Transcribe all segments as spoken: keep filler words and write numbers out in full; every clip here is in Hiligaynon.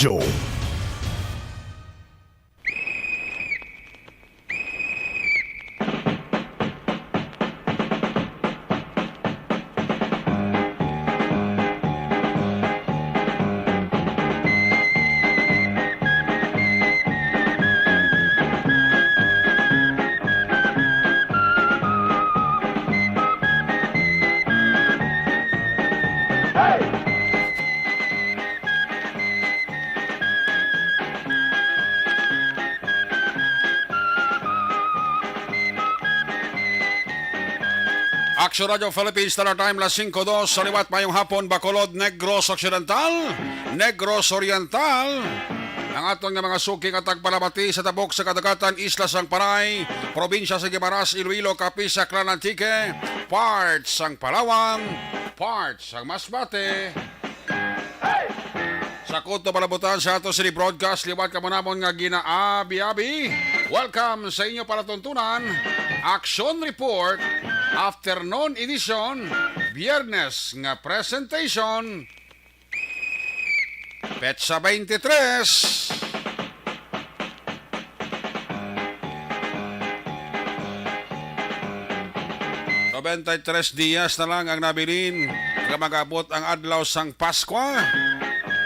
Radyo. Action Radio Philippines, Standard Time, las singko dos sa liwat. Mayong hapon, Bacolod, Negros Occidental, Negros Oriental, ang aton nga mga suki nga tagpalamati sa tabok sa kadagatan, isla sang Panay, probinsya sa Guimaras, Iloilo, Capiz, Aklan, Antique, part sang Palawan, part sang Masbate. Sa kutob nga palabutan sa ato sini broadcast, liwat kamo namon nga ginaabi-abi. Welcome sa inyo palatuntunan, Action Report, Afternoon Edition, Biyernes nga presentation, petsa twenty-three. Noventa y tres dias na lang ang nabilin nga mag-abot ang adlaw sang Paskwa.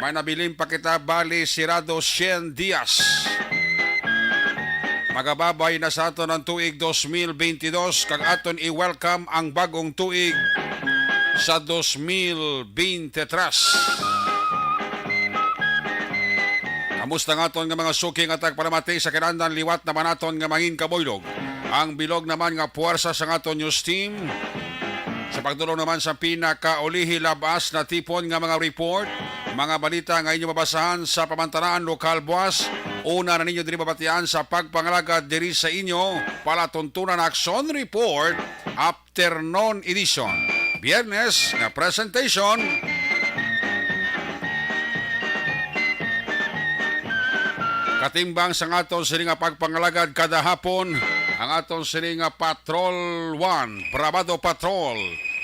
May nabilin pa kita, bali sirado syen dias. Magababay na sa aton ang tuig dos mil bentidós, kag aton i-welcome ang bagong tuig sa dos mil bentidós. Kamusta nga aton nga mga suki nga tagpalamati sa kinahanglan? Liwat naman naton nga mangin kabuylog ang bilog naman nga puwersa sa aton news team. Sa pagdulong naman sa pinakaulihi, lab-as natipon nga mga report, mga balita nga inyo mabasahan sa pamantalaan, lokal buwas, una na ninyo diri mabatian sa pagpangalagad diri sa inyo palatuntunan, Action Report, Afternoon Edition, Biyernes nga presentation. Katimbang sang aton sini nga pagpangalagad kada hapon, ang aton sini nga Patrol One, Bravado Patrol,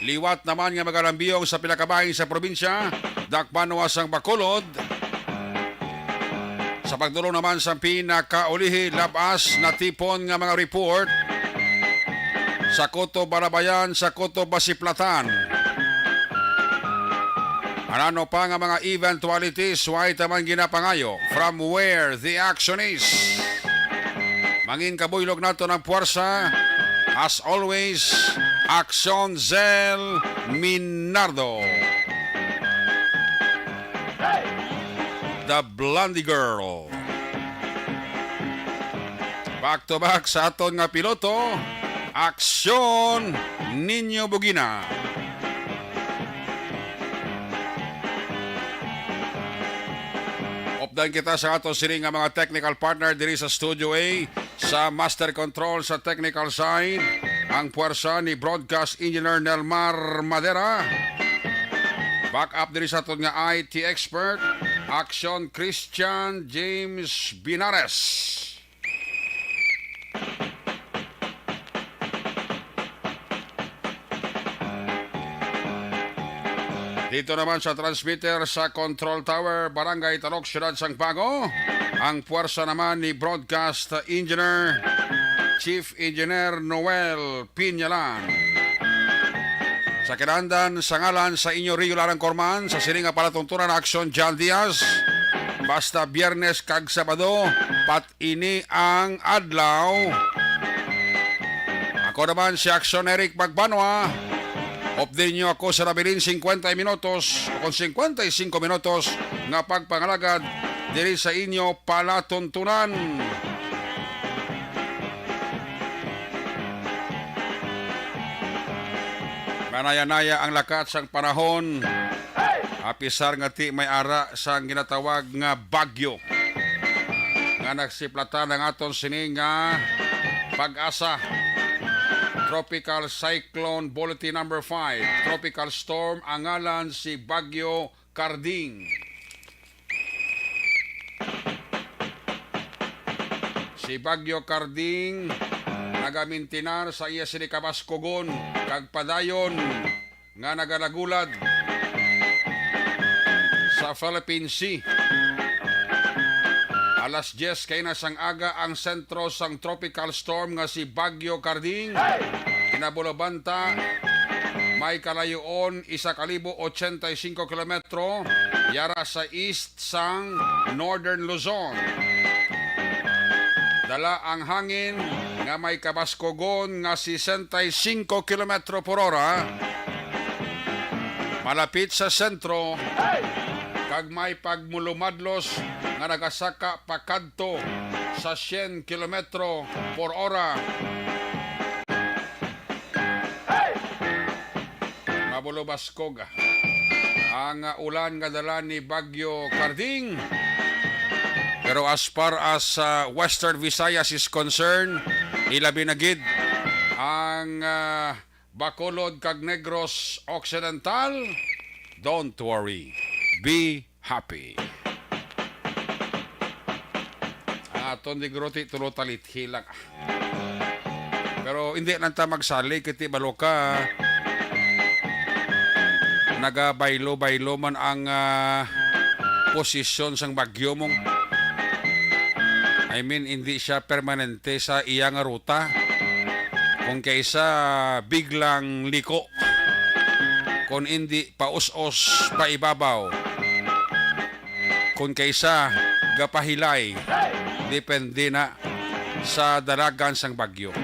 liwat naman nga magalambiyong sa pila ka bahin sa probinsya, dakbanuwa sang Bacolod. Sa pagdulong naman sa pinakaulihi, lab-as natipon nga mga report sa Kutob Balabayan, sa Kutob Basiplatan. Ano pa nga mga eventualities, way ta man ginapangayo, from where the action is. Mangin kabuylog nato ng puwersa, as always, Action Zel Minardo, the Blondie Girl. Back to back sa aton nga piloto, Aksyon Ninyo Bugina. Updan kita sa aton sini nga mga technical partner diri sa Studio A, sa Master Control sa technical side, ang puwersa ni Broadcast Engineer Nelmar Madera. Back up diri sa aton nga I T expert, Action Christian James Binares. Dito naman sa transmitter sa Control Tower, Barangay Talok, Siyudad sang Bago, ang puwersa naman ni Broadcast Engineer, Chief Engineer Noel Pinyalan. Sa kinahanglan, sa ngalan sa inyo regular anchorman, sa sini nga palatuntunan, Action John Diaz, basta Biyernes kag Sabado, pat ini ang adlaw. Ako naman si Action Eric Magbanwa. Update niyo ako sa nabilin cincuenta minutos o kung cincuenta y cinco minutos nga pagpangalagad diri sa inyo palatuntunan. Manaya-naya ang lakat sang panahon, apisar nga ti may ara sang ginatawag nga bagyo nga nagsiplatan ang aton sini nga pag-asa. Tropical Cyclone Bulletin Number Five, Tropical Storm, ang ngalan si Bagyo Carding. Si Bagyo Carding nagamintinar sa iya sini kabaskugon kag padayon nga nagalagulad sa Philippine Sea. alas diyes kaina sang aga ang sentro sang tropical storm nga si Bagyo Karding. Kinabulabanta, may kalayoon isa ka libo ochenta y cinco kilometro yara sa east sang Northern Luzon. Dala ang hangin nga may kabaskogon nga sesenta y cinco kilometro por hora, malapit sa sentro, kag may pagmulumadlos nga nagasaka pakadto sa syen kilometro por hora. Mabulubaskog ang ulan nga dala ni Bagyo Karding. Pero as far as, ah, Western Visayas is concerned, ilabi na gid ang, ah, Bacolod kag Negros Occidental, don't worry. Be happy. Ang aton di gruti tulo talithi lang. Pero hindi lang ta magsali, kiti balo ka. Nagabaylo-baylo man ang, ah, posisyon sang bagyo mong, I mean, hindi siya permanente sa iya nga ruta. Kung kaisa, biglang liko. Kung hindi, paus-os, paibabaw. Kung kaisa, gapahilay. Depende na sa dalagan sang bagyo.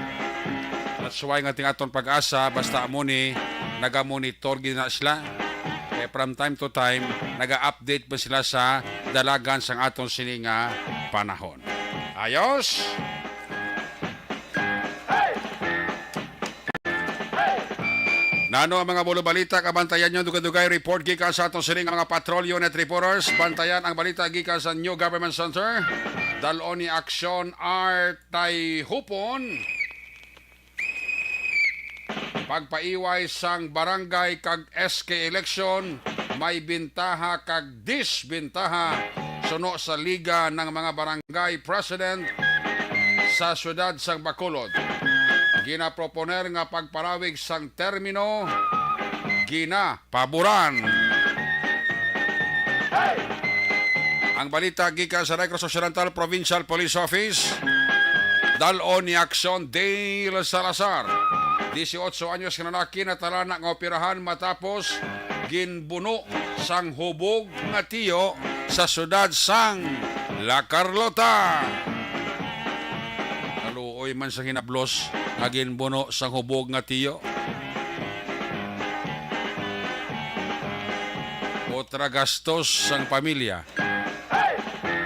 That's why nga ting aton PAGASA, basta amo ni, nagamonitor gid na sila. Kaya from time to time, naga-update pa sila sa dalagan sang aton sini nga panahon. Ayos? Nano ang mga bulo balita? Kabantayan nyo, dugay-dugay report gikan sa aton sining mga patrol unit reporters. Bantayan ang balita gikan sa New Government Center. Dalon ni Aksyon Artay Hupon. Pagpaiway sang barangay kag S K election, may bintaha kag disbintaha suno sa Liga ng mga Barangay President sa siyudad sang Bacolod. Ginaproponer nga pagparawig sang termino, ginapaboran. Ang balita gikan sa Negros Occidental Provincial Police Office. Dalon ni Aksyon Dale Salazar, dieciocho anyos nga lalaki, natalana nga operahan matapos ginbuno sang hubog nga tiyo sa siyudad sang La Carlota. Kaluoy man sang hinablos nga ginbuno sang hubog nga tiyo. Otra gastos sang pamilya.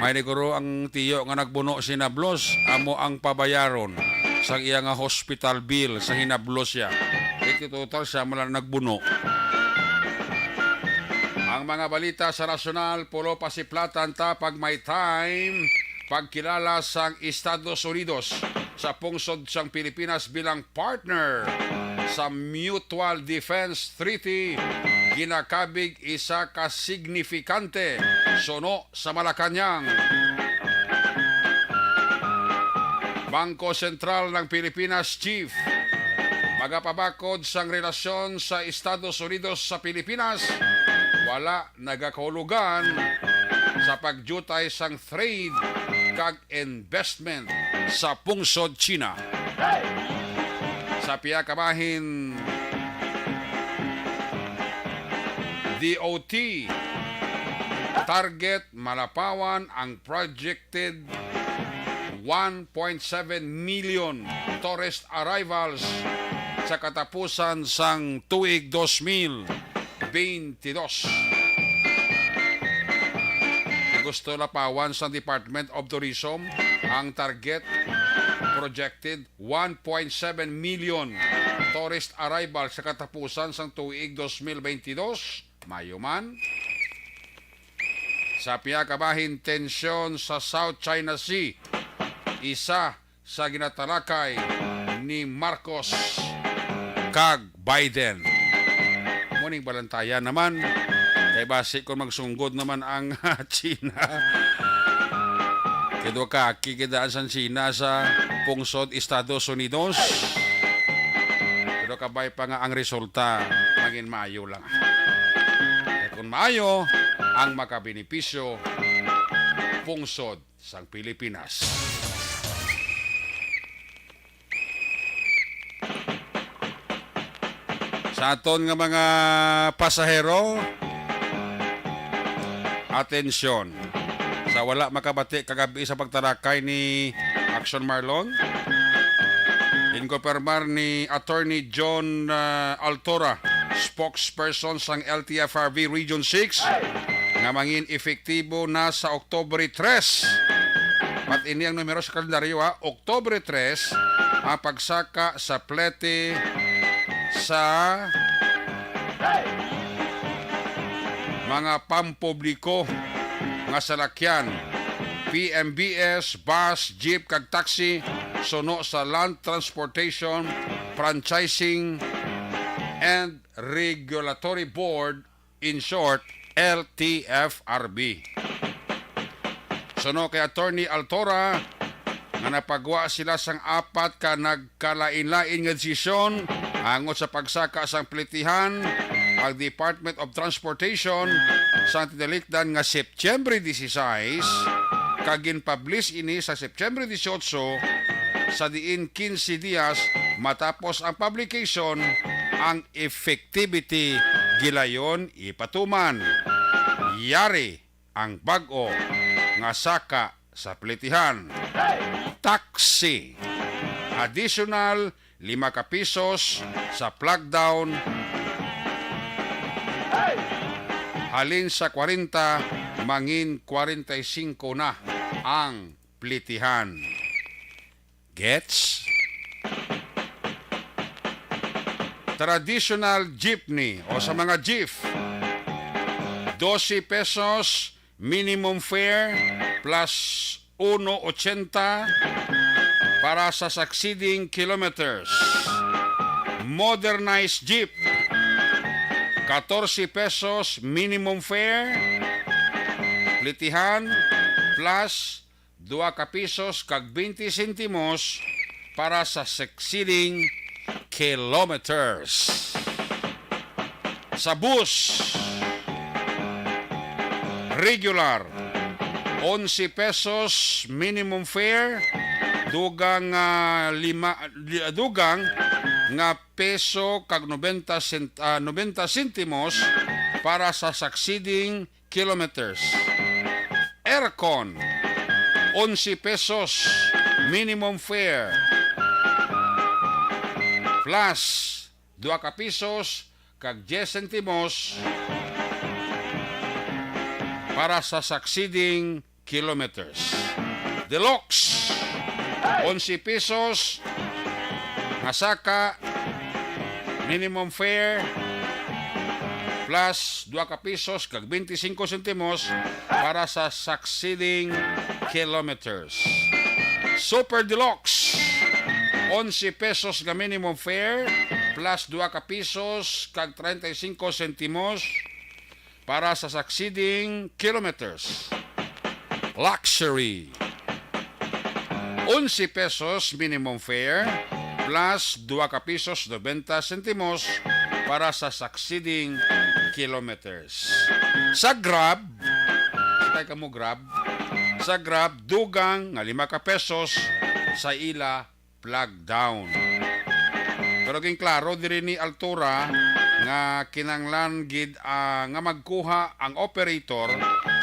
May naguro ang tiyo nga nagbuno sa hinablos, amo ang pabayaron sang iya nga hospital bill sa hinablos siya. Iti total siya man lang nagbuno. Ang mga balita sa nasyonal, pulo pa si Platan ta pag may time, pagkilala sang Estados Unidos sa pungsod sang Pilipinas bilang partner sa Mutual Defense Treaty, ginakabig isa ka signifikante suno sa Malacañang. Bangko Sentral ng Pilipinas Chief, magapabakod sang relasyon sa Estados Unidos sa Pilipinas, wala nagakahulugan sa pagdiutay sang trade kag investment sa pungsod China. Sa pihak ka bahin, D O T, target malapawan ang projected one point seven million tourist arrivals sa katapusan sang tuig dos mil twenty-dos. Gusto lapawan sa Department of Tourism ang target, projected one point seven million tourist arrival sa katapusan sang tuig dos mil twenty-dos, Mayo man. Sa pihak ka bahin, tensyon sa South China Sea, isa sa ginatalakay ni Marcos kag Biden. Muning balantayan naman, kay basi kung magsunggod naman ang China, kay duha ka aki gid daan sang China sa pungsod Estados Unidos. Pero kabay pa nga ang resulta, mangin maayo lang. Kay kung maayo, ang makabenepisyo pungsod sang Pilipinas. Sa aton nga mga pasahero, atensyon. Sa wala makabati kagab-i sa pagtalakay ni Action Marlon, ginkonpermar ni Attorney John, ah, Altora, spokesperson sang L T F R B Region six, nga mangin epektibo na sa Oktubre tres. Pat ini ang numero sa kalendaryo, ha. Oktubre tres, ang pagsaka sa plete sa mga pampubliko nga salakyan, P M B S, bus, jeep, kag taxi, suno sa Land Transportation Franchising and Regulatory Board, in short, L T F R B. Suno kay Attorney Altora, nga napagwa sila sang apat ka nagkalain-lain nga desisyon angot sa pagsaka sang plitihan, ang Department of Transportation sang tinalikdan nga September dieciséis, kag ginpublish ini sa September dieciocho, sa diin quince dias matapos ang publication, ang effectivity gilayon ipatuman. Yari ang bag-o nga saka sa plitihan. Taxi, additional lima ka pisos sa flag down. Halin sa kwarenta, mangin kwarenta y singko na ang plitihan. Gets? Traditional jeepney o sa mga jeep, dose pesos minimum fare plus uno ochenta para sa succeeding kilometers. Modernized jeep, katorse pesos minimum fare, plitihan, plus dua ka pisos kag twenty sentimos para sa succeeding kilometers. Sa bus, regular, onse pesos minimum fare, dugang, ah, lima, li-, dugang nga peso kag nobenta sent-, ah, nobenta sentimos para sa succeeding kilometers. Aircon, onse pesos minimum fare, plus dua ka pisos kag diyes sentimos para sa succeeding kilometers. Deluxe, onse pesos nga saka minimum fare plus dua ka pisos kag twenty-cinco sentimos para sa succeeding kilometers. Super Deluxe, onse pesos nga minimum fare plus dua ka pisos kag treinta y cinco sentimos para sa succeeding kilometers. Luxury, onse pesos minimum fare plus dua ka pisos nobenta sentimos para sa succeeding kilometers. Sa Grab, sakay kamo Grab, sa Grab, dugang nga lima ka pesos sa ila flag down. Pero ginklaro diri ni Altura nga kinahanglan gid, ah, nga magkuha ang operator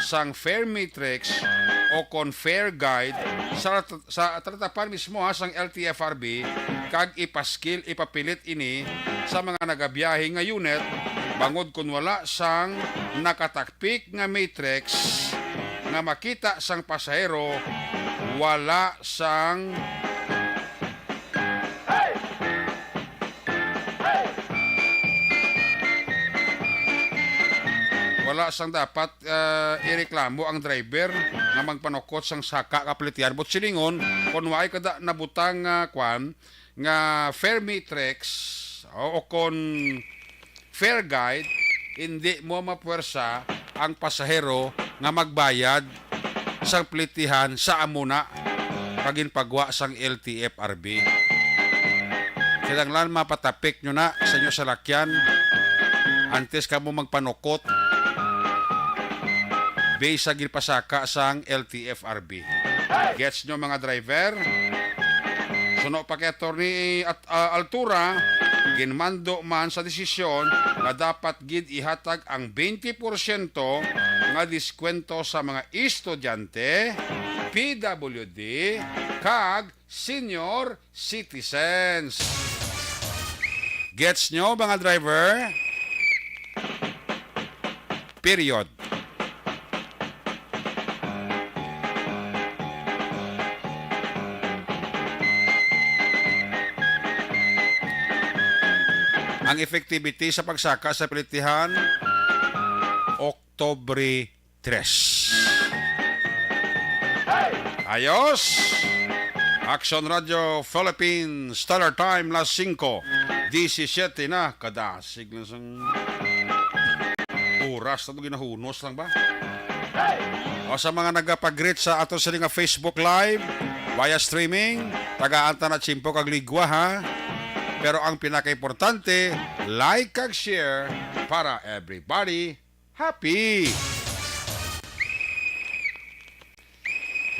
sang fare matrix o kon fare guide sa, sa tatapan mismo, ha, sang L T F R B, kag ipaskil, ipapilit ini sa mga nagabiyahe nga unit, bangod kon wala sang nakatakpik nga matrix nga makita sang pasahero, wala sang wala sang dapat, ah, ireklamo ang driver nga magpanukot sang saka ka plitihan. But silingon, kon waay kada nabutang nga kwan, nga fare matrix, o, o kon fare guide, hindi mo mapuwersa ang pasahero nga magbayad sang plitihan sa amo na nga ginpagwa sang L T F R B. Kinahanglan mapatapik nyo na sa inyo salakyan antes kamo magpanukot. base sa ginpasaka sang L T F R B. Gets nyo, mga driver? Suno pa kay Attorney at, ah, Altura, ginmando man sa desisyon nga dapat gid ihatag ang twenty porsyento nga diskwento sa mga estudyante, P W D, kag senior citizens. Gets nyo, mga driver? Period. Ang effectivity sa pagsaka sa pilitihan, Oktobre tres. Ayos! Action Radio Philippines, Stellar Time, las singko disisiete na. Kadasig lang sang oras na to, ginahunos lang ba? O sa mga nagapag-greet sa ato sini nga Facebook Live, via streaming, tagaan ta na tiyempo kag ligwa, ha? Pero ang pinakaimportante, like kag share para everybody happy.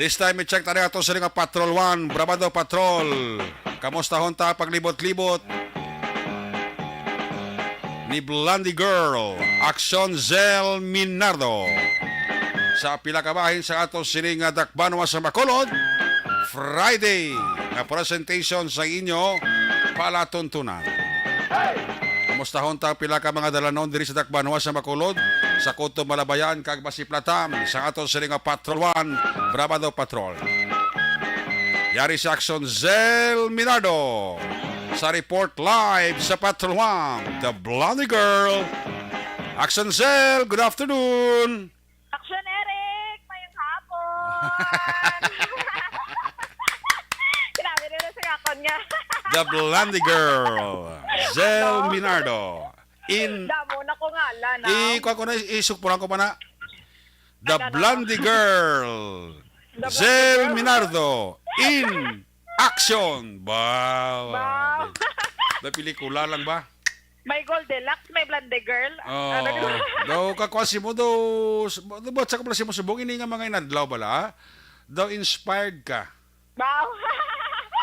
This time, i-check tayo ato sini nga Patrol One, Brabado Patrol. Kamustahon ta paglibot-libot ni Blondie Girl, Action Zel Minardo. Sa pila ka bahin sa ato sini nga Dakbanwa sa Bacolod, Friday nga presentation sa inyo palatuntunan. Kamustahon ta pila ka mga dalanon diri sa Dakbanwa sa Bacolod, sa Kuto Malabayan kag Masiplatan sa ato sini nga Patrol One, Brabado Patrol. Yari si Action Zel Minardo sa report live sa Patrol One, The Blondie Girl. Action Zel, good afternoon. Action Eric, mayong hapon. Grabe na sa akon nga. The Blondie Girl, Zel Ano? Minardo. In Damo na ko ngalan, ah. I-, kuha ko na, isukpulan ko pa na. The Taga na. Blondie Girl, The Blondie Zel Girl. Minardo, in action. Wow. Wow. Da pelikula lang ba? May Goldilocks, may Blondie Girl. Oh, Ano di ba? Daw kakuha si mo daw, s-, daw, sa kapala si mo subong, ini nga mga inadlaw bala, daw inspired ka. Wow.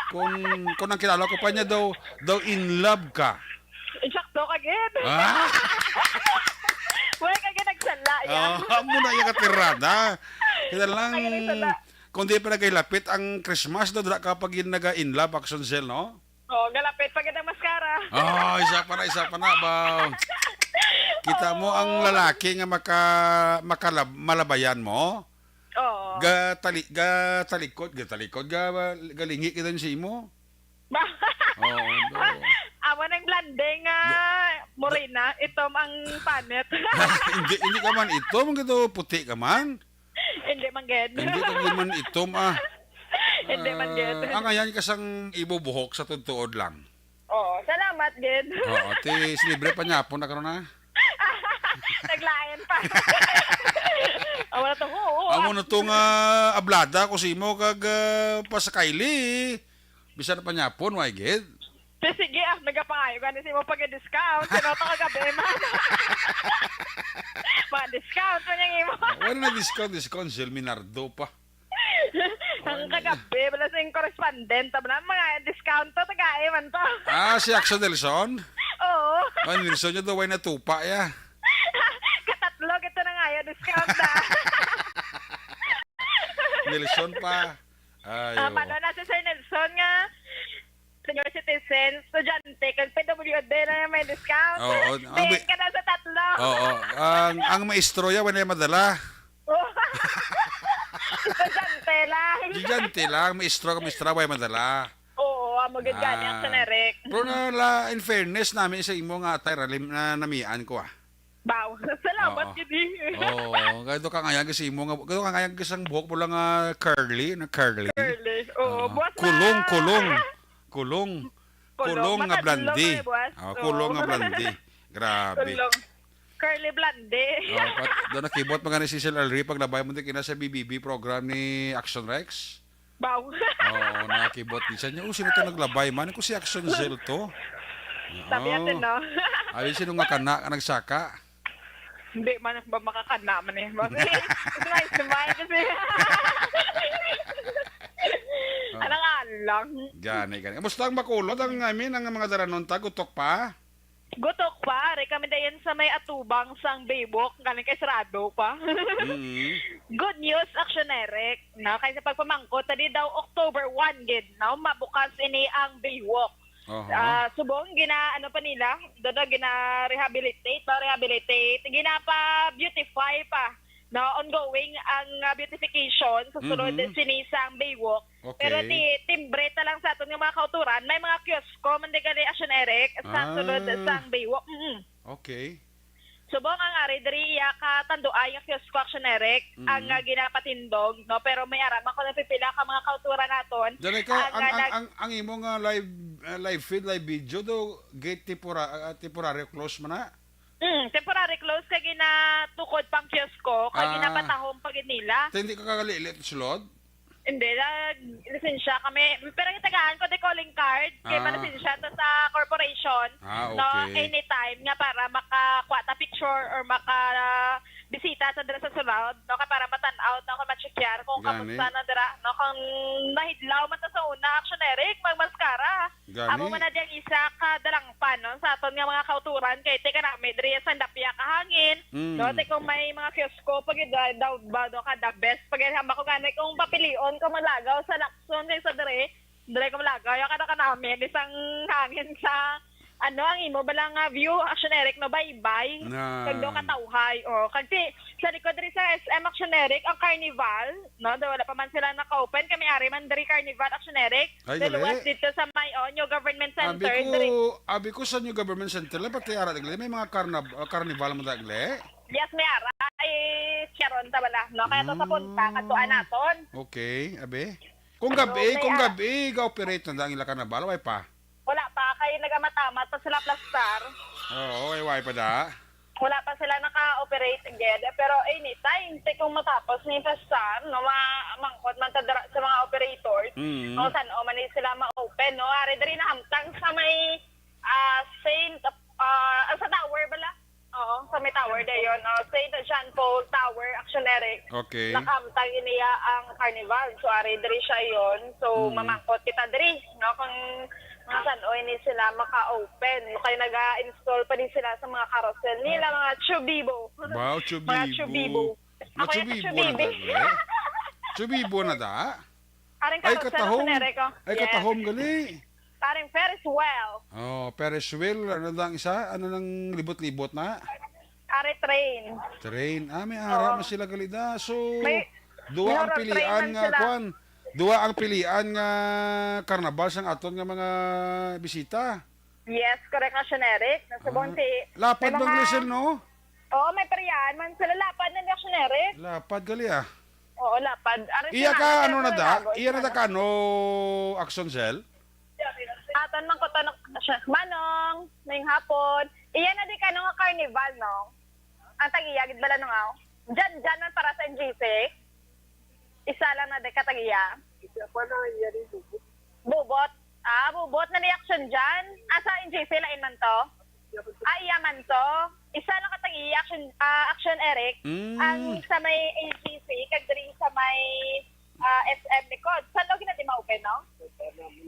Kung, kung ang kilala ko pa niya daw, daw in love ka. Insakto ka, gid. Ah? Wala ka gid nagsala, ya. Ah, amo na yung katirada. Kita lang, Ay, nagsala. Kung di pa nagahilapit ang Christmas, daw, dira ka pa gid naga-in love, Action Zel, no? Oh, galapit pa gid ang mascara. Oh, isa pa na, isa pa na, ba? Kita mo ang Oo. lalaki nga maka-, makalab-, malabayan mo? Oo. Gatali-, gatalikod, gatalikod, ga-, galingi kita sa imo. Ba- Oo, do. Amo nang blonde nga Do- morena, itom ang panit. Hindi, hindi ka man itom, gito, puti ka man. Hindi man gid. Hindi ka man itom, ah. Hindi man gid. Ah, ang ayan ka sang ibubuhok sa tutuod lang. Oo, salamat gid. Oo, ti, libre pa niya po na karon, ah. Naglain pa. Amo na to, oo. Amo na to nga ablada ko sa imo kag, ah, pa sa Kylie. Bisan pa niya po, why gid? Ti, sige, ah, nagapangayo gani sa imo pag-discount. Sino to kagabi, man? Mga discount man yung imo. Wala na discount, discount, Zel Minardo pa. Ang Wala. kagabi, wala sa yung correspondent, wala mga discount to, tagai man to. Ah, si Axel Nelson? Oo. Ah, Nelson, yun daw, way natupa, ya. Katatlo, ito na nga, yung discount na. Nelson pa. Ay, Ah, oo. Paano na si Sir Nelson nga? Senior citizen, estudyante, kag P W D na may discount. Oo, ang Big bi- ka na sa tatlo. Oo, ang, ang maestro ya, wala madala. Estudyante lang. Estudyante lang, maestro ka, maestra, wala madala. Oo, amo gid gani ang Ah. Sir Eric. Pero na, la, in fairness namin sa imo nga atay, ralim na namian ko, ah. Baw. Salamat Oo. gid, eh. Oo, kaya to kangayag sa imo nga, kaya to kangayag sa buhok mo lang nga curly, na curly. Curly. Oo, Oo. buwas na. Kulong, kulong. Kulong. Kulong. Kulong nga Matadlong blondie. eh, buwas. Ah, kulong Oo. nga blondie. Grabe. Kulong. Curly blondie. Oh, pat, doon nakibot pa nga ni Cecil Alri paglabay mo din kina sa B B B program ni Action Rex. Baw. Oo, nakibot din siya. Oh, sino to naglabay man? Kung si Action Zil to. Sabi Oo. natin, no? Abi, sino nga kana ka nagsaka? Hindi man ba makakana man eh. Smile, smile kasi. Oh. Alang-alang. Gani, gani. Kamusta ang Bacolod? Ang, I mean, ang mga daranon ta, gutok pa? Gutok pa. Ari kami dayon sa may atubang sang Baywalk. Galing kay sarado pa. Mm. Good news, Action Eric. No? Kay sa pagpamangkot, tadi daw October one gid, no? Mabukas ini ang Baywalk. Oho. Ah, subong gina, ano pa nila, doon daw gina-rehabilitate, ba rehabilitate, ginapa-beautify pa, no? Ongoing ang, ah, beautification sa sulod Mhm. sini sang Baywalk. Okay. Pero ti, timbre ta lang sa aton nga mga kauturan, may mga kiosko man di gali, Action Eric, sa Ah. sulod sang Baywalk. Mm. Okay. Subong ang ari diri iya ka Tanduay nga kiosko, Action Eric, Mm. ang, ah, ginapatindog, no? Pero may ara man ko napipila ka mga kauturan naton. Dali ka, ang, ang, ah, ang, nag- ang, ang imo nga live, ah, live feed, live video do, gate tempora-, ah, temporary close man na? Mm, temporary close kay ginatukod pang kiosko, kay Ah. ginapatahom pa gid nila. Tay hindi ka kagalili sulod? Hindi, nag-lisensya kami. Pero yung tagaan ko, the calling card, kay Ah. malisensya to sa corporation. Ah, No, okay. anytime nga para makakuha ta picture or maka bisita sa dira sa sulod, no, kay para matan-aw ta kung ma-checkar kung Gani. kamusta na dira, no, kung nahidlaw man ta sa una, Action Eric, magmaskara. Gani. Amo man na diyang isa ka dalangpan, no, sa aton nga mga kauturan, kay tika nami diri sa Dapya ka hangin, Mm. no, te kung may mga kiosko pa gid, ah, daw ba, no, ka the best pa gid, hamba ko gani kung papilion ko manlagaw sa Lacson kay sa diri, diri ko manlagaw, ya kada ka nami, isang hangin sa, ano, ang imo bala nga view, Action Eric, no, baybay, Na. kag do ka tawhay, oh, kag ti, sa likod diri sa S M Action Eric, ang Carnival, no, do wala pa man sila naka-open, kami ari man diri Carnival, Action Eric. Ay, Then gali. was dito sa may, oh, New Government Abi Center, ko, diri. abi ko sa New Government Center, la, pati ara, dagli, may mga carnab-, ah, carnival mo, dagli? Yes, may ara. Ay, Sharon, ta bala, no? Kaya to sa punta, Ah. katuan naton. Okay, abi. Kung So, gabi, may kung ara- gabi, ga-operate na dang ila carnival, way pa? Wala pa, kay nagamatamat pa sila plastar. Oo, way, way pa da. Wala pa sila naka-operate again. Pero anytime, te, kung matapos ni plastar, no, ma-, mangkot man ta dira sa mga operators, Mm. kung san-o man ni sila ma-open, no? Ari diri nahamtang sa may, ah, Saint, ah, ah, sa tower bala? Oo, sa may tower dayon, no? Saint John Paul Tower, Action Eric. Okay. Nakahamtang iniya ang carnival. So, ari diri siya yon. So, Mm. mamangkot kita diri, no? Kung, kung san-o ini sila maka-open. Kay naga-install pa din sila sa mga carousel nila, mga chubibo. Wow, Mga chubibo. chubibo. Mga Ako yung chubibo na chubibi. da, eh. Chubibo na da? Aring Ay, carousel, katahom. Action Eric, oh. Ay, Yes. katahom gali. Paring Ferris wheel. Oh, Ferris wheel, ano na ang isa? Ano nang libot-libot na? Ari train. Train. Ah, may ara Oo. man sila gali da. So, May, duha may ang horror train pilian man nga sila. kwan. Duha ang pilian nga karnabal sang aton nga mga bisita. Yes, correct, Action Eric. Nasubong Ah, si, lapad may bang mga Glisel, no? Oo, may pariyahan man sila. Lapad na ni Action Eric. Lapad gali, ah. Oo, lapad. Ari Iya sila, ka, ano na da? Santiago, Iya na da Santiago. ka, ano, Action Cell? Aton man ko to, no, siya. Manong, maayong hapon. Iya na di ka, no, nga carnival, no? Ang tag-iya, gid bala, no, nga. Diyan, diyan man para sa N G C. Isa lang na di ka tag-iya. Isa pa na, iya rin, Bubot. Bubot. Ah, Bubot na reaction diyan. Ah, sa N G C, lain man to. Ah, iya man to. Isa lang ka tag-iya, Action, ah, Action Eric. Mm. Ang sa may N G C, kag diri sa may ah, S M likod. San-o gina di ma-open, no?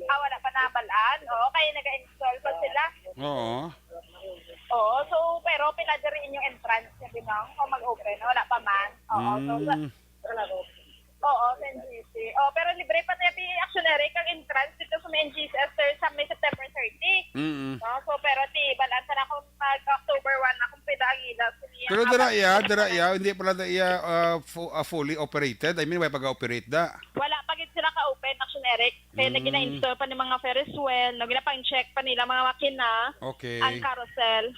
Ah, wala pa nabalaan. Oo, kaya naga-install pa sila. Oo. Oo, so, pero pila diri inyong entrance, sabi, no? Kung mag-open, wala pa man. Oo, so, sa, Mm. oo, sa N G C. Oh, pero libre pa tayo, Action Eric, ang entrance dito sa may N G C after sa may September thirty. Mm. No? So, pero ti, balaan ta na kung mag-October one na kung pwede ang ilaw. Pero dira iya, dira iya, hindi pala na iya, ah, fu-, ah, fully operated. I mean, may pag-operate da. Wala pa gid sila ka-open, Action Eric. Kaya Mm. gina-install pa ni mga Ferris wheel, no? Ginapang-check pa nila mga makina, Okay. ang carousel.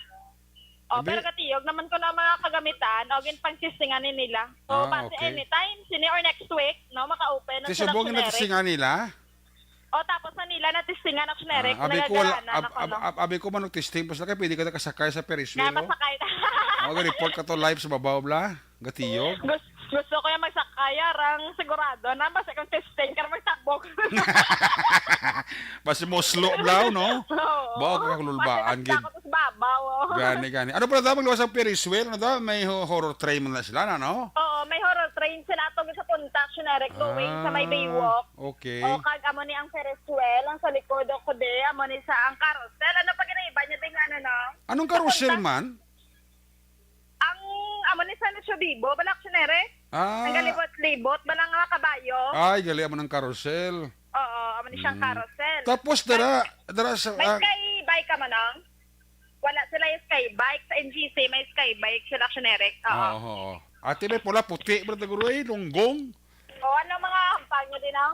Oh, Abi- pero katiyog naman ko na mga kagamitan, o gin pang-testingan ni nila. So, Ah, base okay. anytime, sini or next week, no, maka-open na Ti sila, subong Action Eric. na testingan nila? O, tapos na nila na testingan, Action Eric. Ah, abi ko wala, Nagagana ab-, na ko, ab-, no? ab-, abi ko man og testing, basta kay pwede ka nakasakay sa Ferris wheel, Nga, oh. masakay na. Oh, report ka to live sa babaw, bla. Gatiyog? Gus-, gusto ko yung magsakay, arang sigurado na, basta kung testing ka na magtabok. Basta moslo blaw, no? Oo. Ba, kakululbaan, Basta gid. Ako sa babaw, oh. Gani, gani. Ano pala daw, magluwas ang Ferris wheel, ano daw? May ho-, horror train man na sila, na, no? Oo, may horror train sila atong sa punta, Action Eric, going sa may Ah, Baywalk. Okay. O, kag amo ni ang Ferris wheel, ang sa likod o kundi, amo ni sa ang carousel. Ano pa ginaiba niya din, ano, no? Anong Sa carousel punta. Man? Ang amo ni San Lucio Vivo, bala, Action Eric? Ah. Ang galibot-libot, bala nga kabayo. Ay, gali amo ng carousel. Oo, amo ni siyang Mm. Carousel. Tapos May, dara, dara sa, may ah, sky bike ka mo, no? Wala sila yung sky bike. Sa N G C, may sky bike sila, Action Eric. Oo. Oo, oo. Ate, may pula puti, brad, guro, eh, lunggong. O, ano mga hampang nyo din, no?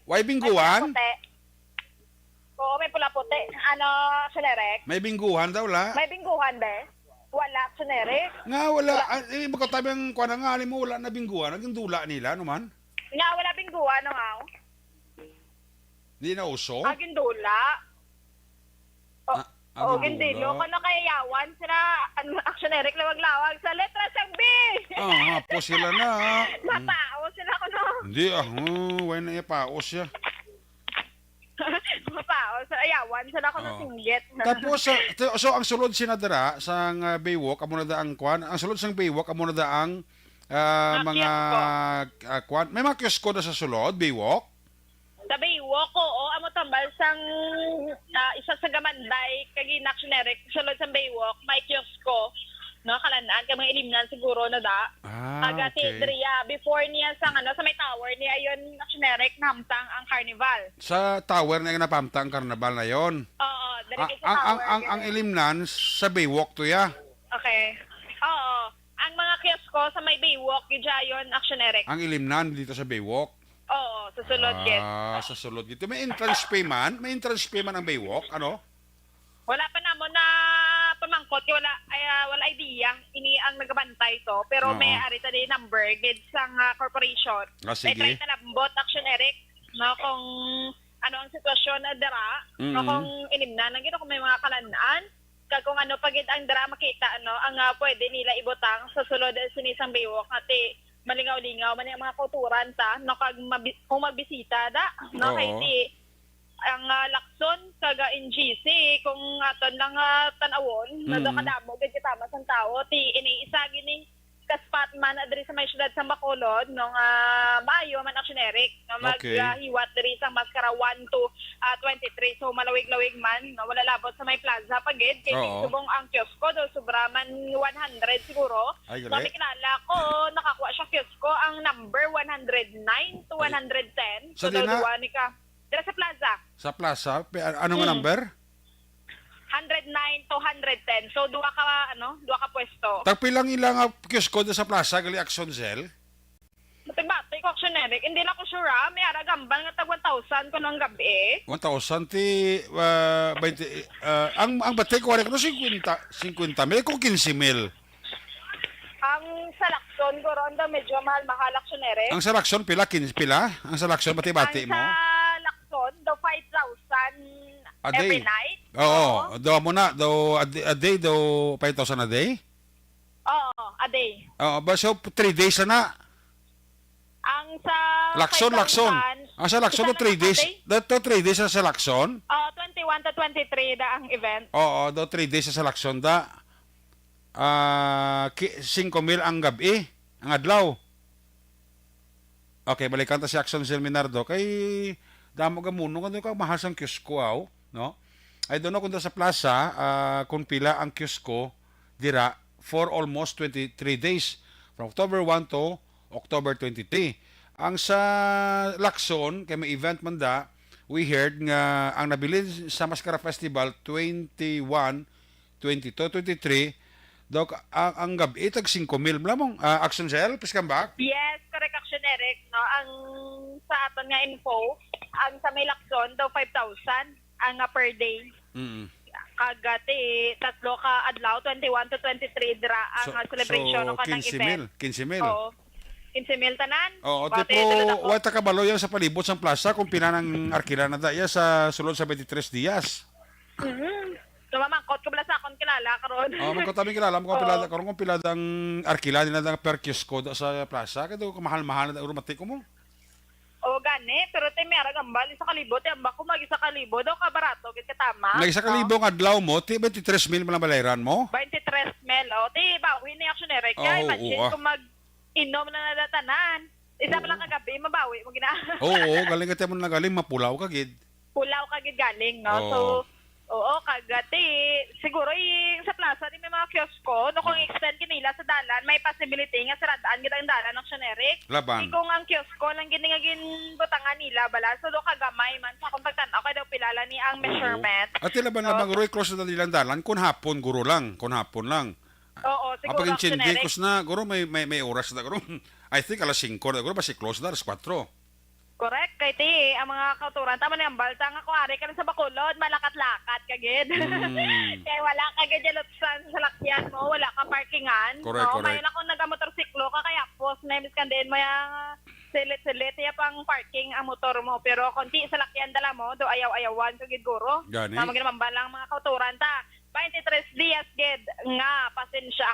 Way May bingguan? Pula puti. Oo, may pula puti. Ano, Action Eric? May bingguhan daw, la? May bingguhan, be? Wala, Action Eric. Nga, wala. Wala. Ah, eh, baka tabi ang kuwan nga, alam mo, wala na bingguhan. Naging dula nila, ano man? Nga, wala bingguhan, no, nga. Di na uso? Aging dula. O, Ah, o, aging hindi, dula. No? Kano kaya yawan sila, ano, Action Eric, lawag-lawag sa letra sang B. Ah, hapos sila na. Mm. Mapao sila, kuno. Hindi, ah, oh, why na ipao siya? Mapao sa ayawan sila, kuno, Oh. Singgit. Tapos, ah, t-, so, ang sulod sina dira sang, ah, Baywalk, amo na da ang kwan. Ang sulod sang Baywalk, amo na da ang, ah, Mga mga, kiosko. Ah, kwan. May mga kiosko na sa sulod, Baywalk? Sa Baywalk, oo, amo tambal sang, ah, isa sa Gamanday, kag Action Eric, sulod sa Baywalk, may kiosko, no, kalan-an, kag mga ilimnan siguro na da. Ah, Kag ati okay. Dria, before niya sa, ano, sa may tower niya, yun, Action Eric, nahamtang ang carnival. Sa tower na yung napamtang ang carnival na yon. Oo, diri Ah, kay sa ang, ang, tower, ang, ang diri. Ilimnan sa Baywalk to ya. Okay. Oo. Ang mga kiosko sa may Baywalk, gid siya yun, Action Eric. Ang ilimnan dito sa Baywalk? Oo, sa sulod, gid. Ah, sa sulod dito. May entrance fee man? May entrance fee man ang Baywalk? Ano? Wala pa namo na pamangkot, kay wala, ay, ah, wala idea. Ini ang nagabantay to. Pero Oo. May ari ta di number, gid sang, ah, corporation. Ah, sige. May try ta lambot, Action Eric, no, kung ano ang sitwasyon na dira, no, Mm-mm. Kung ilimnan lang gid, kung may mga kalan-an. Kag kung ano pa gid ang dira makita, ano, ang, ah, pwede nila ibutang sa sulod sini sang Baywalk, nga ti malingaw-lingaw man ang mga kauturan ta, no, kag mabi-, kung magbisita da, no, kay Oo. Ti ang, ah, Lacson kag, ah, N G C, kung aton lang, ah, tan-awon, no, do Mm. kadamo gid kita mas ang tawo, ti ini isa gini ka spot man diri sa may siyudad sa Bacolod, no, nga maayo man, Action Eric, nga mag, Okay. Ah, hiwat diri sa Mascara one to, ah, twenty-three. So, malawig-lawig man, no, wala labot sa may plaza pa gid, kay Oo. Subong ang kiosko do, sobra man one hundred siguro. Ay, So, gali. May kilala ko, nakakuha siya kiosko, ang number one hundred nine to Ay. One hundred ten. Sa So, daw dina? Duwa ni ka. Dira sa plaza. Sa plaza? Pe-, ano nga Mm. number? Hundred nine to hundred ten. So, duha ka, ano, duha ka pwesto. Tagpila ang ila nga kiosko do sa plaza, gali, Action Cell? Bati-bati ko, Action Eric. Hindi lang ko sure, ah. May ara gambal nga tag one thousand ko nang gabi. One thousand ti, ah, twenty, ah, ang, ang bati ko, ano, singkwenta, singkwenta mil ko, quince mil. Ang sa Lacson, guro, ang daw medyo mahal-mahal, Action Eric. Ang sa Lacson, pila? Quince, pila? Ang sa Lacson, bati-bati Ang mo? Sa Lacson, daw five thousand A every day? Night. Oo. Oo. Daw mo na, daw a d-, a day, daw five thousand a day? Oo, a day. Oo, ba, so, three days na. Ang sa Lacson, five thousand, Lacson. Ang sa Lacson, isa to na three lang days. Ka day? Daw to three days na sa Lacson? Oo, twenty-one to twenty-three da ang event. Oo, daw three days na sa Lacson da. Ah, ki-, singko mil ang gab-i, ang adlaw. Okay, balikan ta si Action Sir Minardo. Kay damo gamuno, ano ka, mahal sang kiosko, aw, no? I don't know kung sa plaza, ah, kung pila ang kiosko dira for almost twenty-three days, from October one to October twenty-three. Ang sa Lacson, kay may event man da, we heard nga ang nabilin sa Mascara Festival twenty-one, twenty-two, twenty-three, daw ka-, ang, ang gab-i tag singko mil. Bala mong, ah, Action Cell, please come back. Yes, correct, Action Eric, no? Ang sa aton nga info, ang sa may Lacson daw five thousand ang, ah, per day. Mm. Kag, ah, ti tatlo ka adlaw, twenty-one to twenty-three, dira ang, So, ah, celebration so, o kanang quince mil, event. Quince mil. Oo. Quince mil tanan. Oo, Pati tipo, dala na ko. Wa ta kabalo yan sa palibot sang plaza kung pila nang arkila na da iya sa sulod sa twenty-three Diaz. Mm. So, mamangkot ko bala sa akon kilala karon. Oh, magkatabi kilala mo kung Oo. Pilada, karon kung pilada ang arkila nila na per kiosko do sa plaza, kay do kamahal-mahal na urumati ko mo. O, gani, pero ti may ara gambal, isa ka libo, ti ambak ko mag isa ka libo, daw ka barato, gid ka tama. Nag isa ka libo nga adlaw mo, ti twenty-three mil man ang balayran mo? Twenty-three mil, o, ti bawi ni aksyon, Eric. Kaya Oo, imagine oo, ah. Kung mag-inom na nadatanan, isa pa lang Oo. Kagabi, mabawi mo gina. Oo, galing ka mo na galing, mapulaw ka gid. Pulaw ka gid galing, no? Oo. So, oo, kag, ah, ti, siguro, i-, sa plaza, di may mga kiosko, no? Kung Mm. extend gid nila sa dalan, may possibility nga sirad-an gid ang dalan, no, Action Eric? Laban. Di kung ang kiosko lang gid nga ginbutangan nila, bala, so, do kagamay man sa akong pagtan-aw, kay daw pilala ni ang Oo. Measurement. At ti laban, So, laban, guro, i-close na nilang dalan, kung hapon, guro lang, kung hapon lang. Oo, siguro, Action Eric. Kapag intindi ko na, guro, may, may, may oras na, guro. I think alas singko na, guro, basi close na, alas kwatro. Correct, kay ti, ang mga kauturan, tama na yung balta nga kuwari ka na sa Bacolod, malakat-lakat ka gid. Mm. Kay wala ka gid yalutsan sa salakyan mo, wala ka parkingan. Correct, No? correct. May na kung nagamotorsiklo ka, kaya pos na yung miskandihin mo yung silit-silit, iya pang parking ang motor mo. Pero kung ti salakyan dala mo, do ayaw-ayawan ka gid guro. Gani. Na maginamambal lang mga kauturan ta. Twenty-three dias gid nga pasensya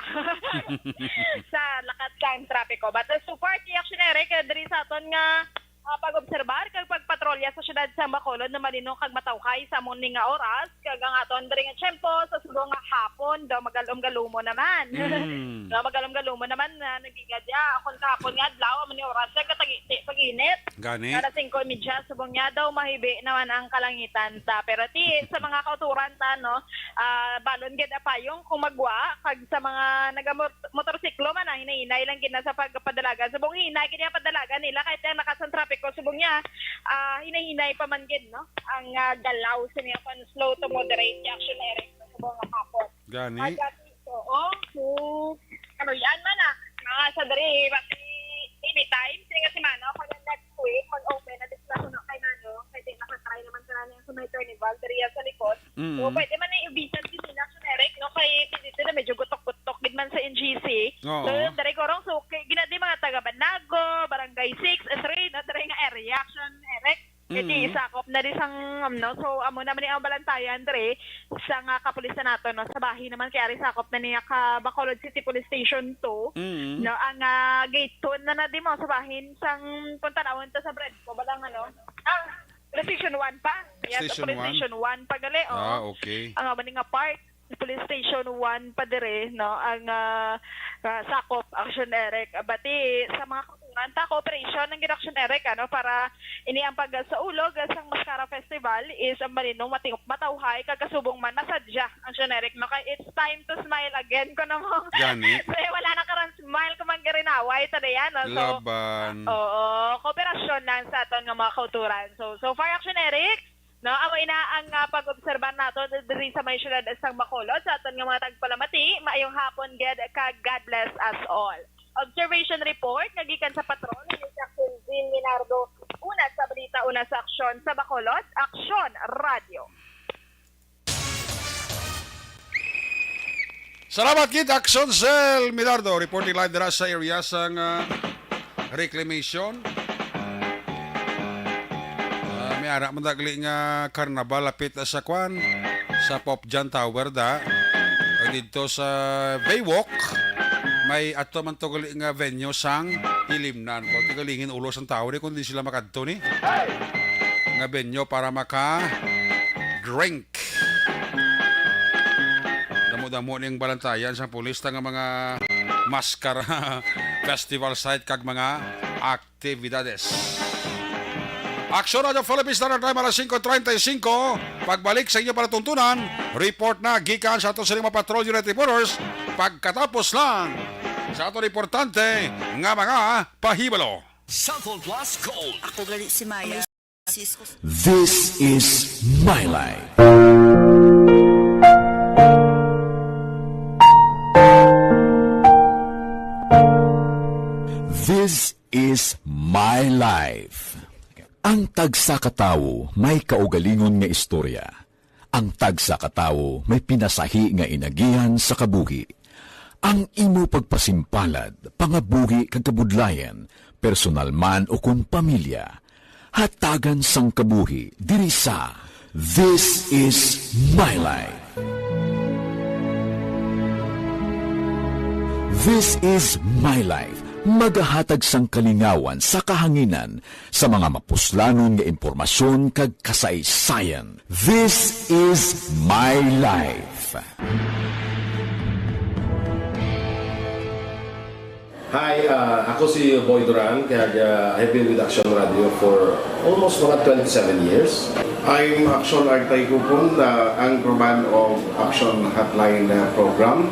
sa lakat sang trapiko. But, uh, so far, ti Action Eric, eh, diri sa aton nga, ah, pag-obserbar kag pagpatrolya sa siyudad sa Bacolod na malino kag matawhay sa amon ni nga oras, kag ang aton diri nga tiyempo sa subong nga hapon daw magalom-galomo naman. Mm. Nga magalom-galomo naman na nagigad ya. Akon kahapon nga adlaw, amo ni oras, kag katagi-, pag-init. Gani. Alas singko y media, subong niya daw mahibi naman ang kalangitan ta. Pero ti, sa mga kauturan ta, no, ah, balon gid apayong kung magwa, kag sa mga nagamot-, motorsiklo man, ah, hinay-hinay lang gid na sa pagpadalagan. Subong hinay gid ang padalagan nila, kahit ang nakasang trapiko, subong niya, ah, hinay-hinay pa man gid, no, ang, ah, galaw sa niya kon slow to moderate action, Eric, sa subong nga hapon. Gani. Pag-, Oo, so, ano yan man, ah. Mga sa diri, basi, anytime, sini nga semana, o kaya next week, mag-open na display na kay Nano, kay di nakatry naman sa Nano sa may carnival, diri yan sa likod. Mm. So, pwede man na ibisan si Nina Eric, no? Kay dito na medyo gutok-gutok gid man sa N G C. Oo. So, yun, diri ko rong, so, kay, ginadi mga taga Banago, Barangay six, three, no? Diri nga area, action, Eric. Iti Mm. sakop na di sang, um, no? So, amo naman ni ang balantayan diri sa nga kapulisan nato, no? Sa bahin naman kay ari sakop na niya ka Bacolod City Police Station two, Mm. no? Ang, ah, gate two na na di mo sa bahin sang kung tanawon ta sa bread ko, balang ano? Ah, Police Station one pa. Yes, Station Police one? Station one pa gali, oh. Ah, okay. Ang amo ni nga part. Police Station one pa dire, no, ang, ah, ah, sakop, Action Eric. Bati sa mga kauturan ta, cooperation ng Action Eric, ano, para ini ang pagsaulog sang Mascara Festival is ang malinong mati-, matawhay, kag kasubong man, masadya, Action Eric, no, kay it's time to smile again, kuno mo. Gani. Kay wala na karon smile kung magkarinaway, ta diyan, no? So, Laban. Oo, kooperasyon lang sa aton nga mga kauturan. So, so far, Action Eric, No, amo ina ang, ah, pag-obserbar nato diri sa may siyudad sang Bacolod. Sa aton nga mga tagpalamati, maayong hapon gid kag God bless us all. Observation report nga gikan sa patrol ni Captain Jean Minardo. Una sa balita, una sa aksyon sa Bacolod, Aksyon Radio. Salamat gid, Action Cell Milardo, reporting live dira sa area sang, ah, reclamation. Ah, may ara man dagli nga karnabal lapit sa kwan, sa Pope John Tower da. Kag didto sa Baywalk, may ato man to gali nga venue sang Ilimnan. Kung tigalingin ulo sang tawo ni, kung di sila makadto ni. Nga venue para maka drink. Damo-damo ning balantayan sa pulis nga mga maskara, festival site kag mga aktibidades. Aksyon Radyo Philippines, Standard Time, alas singko treinta y cinco. Pagbalik sa inyo palatuntunan, report na gikan sa ato sa mga patrol unit reporters. Pagkatapos lang sa ato importante nga mga pahibalo. Cellphone Plus Gold. Ako gali si Maya. Sis ko. This is My Life. This is My Life. Ang tagsa ka tawo may kaugalingon nga istorya. Ang tagsa ka tawo may pinasahi nga inagihan sa kabuhi. Ang imo pagpasimpalad, pangabuhi kag kabudlayan, personal man o kon pamilya, hatagan sang kabuhi diri sa This Is My Life. This is My Life, magahatag sang kalingawan sa kahanginan sa mga mapuslanon nga impormasyon kag kasaysayan. This is My Life. Hi, uh, ako si Boy Duran, kag uh, I've been with Action Radio for almost mga twenty-seven years. I'm Action Artay Kupon, uh, anchorman of Action Hotline uh, program.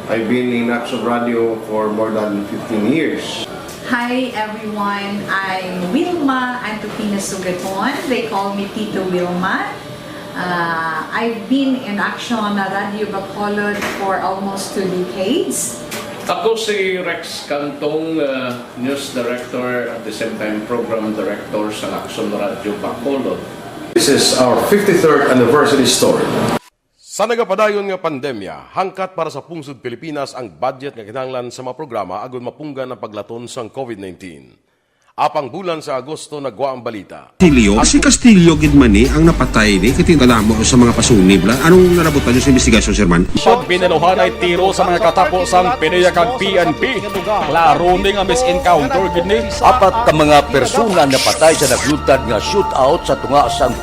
I've been in Action Radio for more than fifteen years. Hi everyone, I'm Wilma Antupina Sugaton. They call me Tito Wilma. Uh, I've been in Action Radio Bacolod for almost two decades. Ako si Rex Cantong, uh, news director, at the same time program director sa Action Radio Bacolod. This is our fifty-third anniversary story. Sa nagapadayon nga pandemya, hangkat para sa pungsod Pilipinas ang budget nga kinahanglan sa mga programa agud mapunggan ang paglaton sang COVID nineteen. Apang bulan sa Agosto nagwa ang balita. Castillo, si Castillo gid man ni ang napatay ni kay kadamo sa mga pasunib la. Anong nalabutan niyo sa investigasyon, Sir Man? Pagbinanuhan ay tiro sa mga katapo sang PDEA kag P N P. Klaro ni nga misencounter gid ni. Apat ka mga persona napatay sa naglutad nga shootout sa tunga sang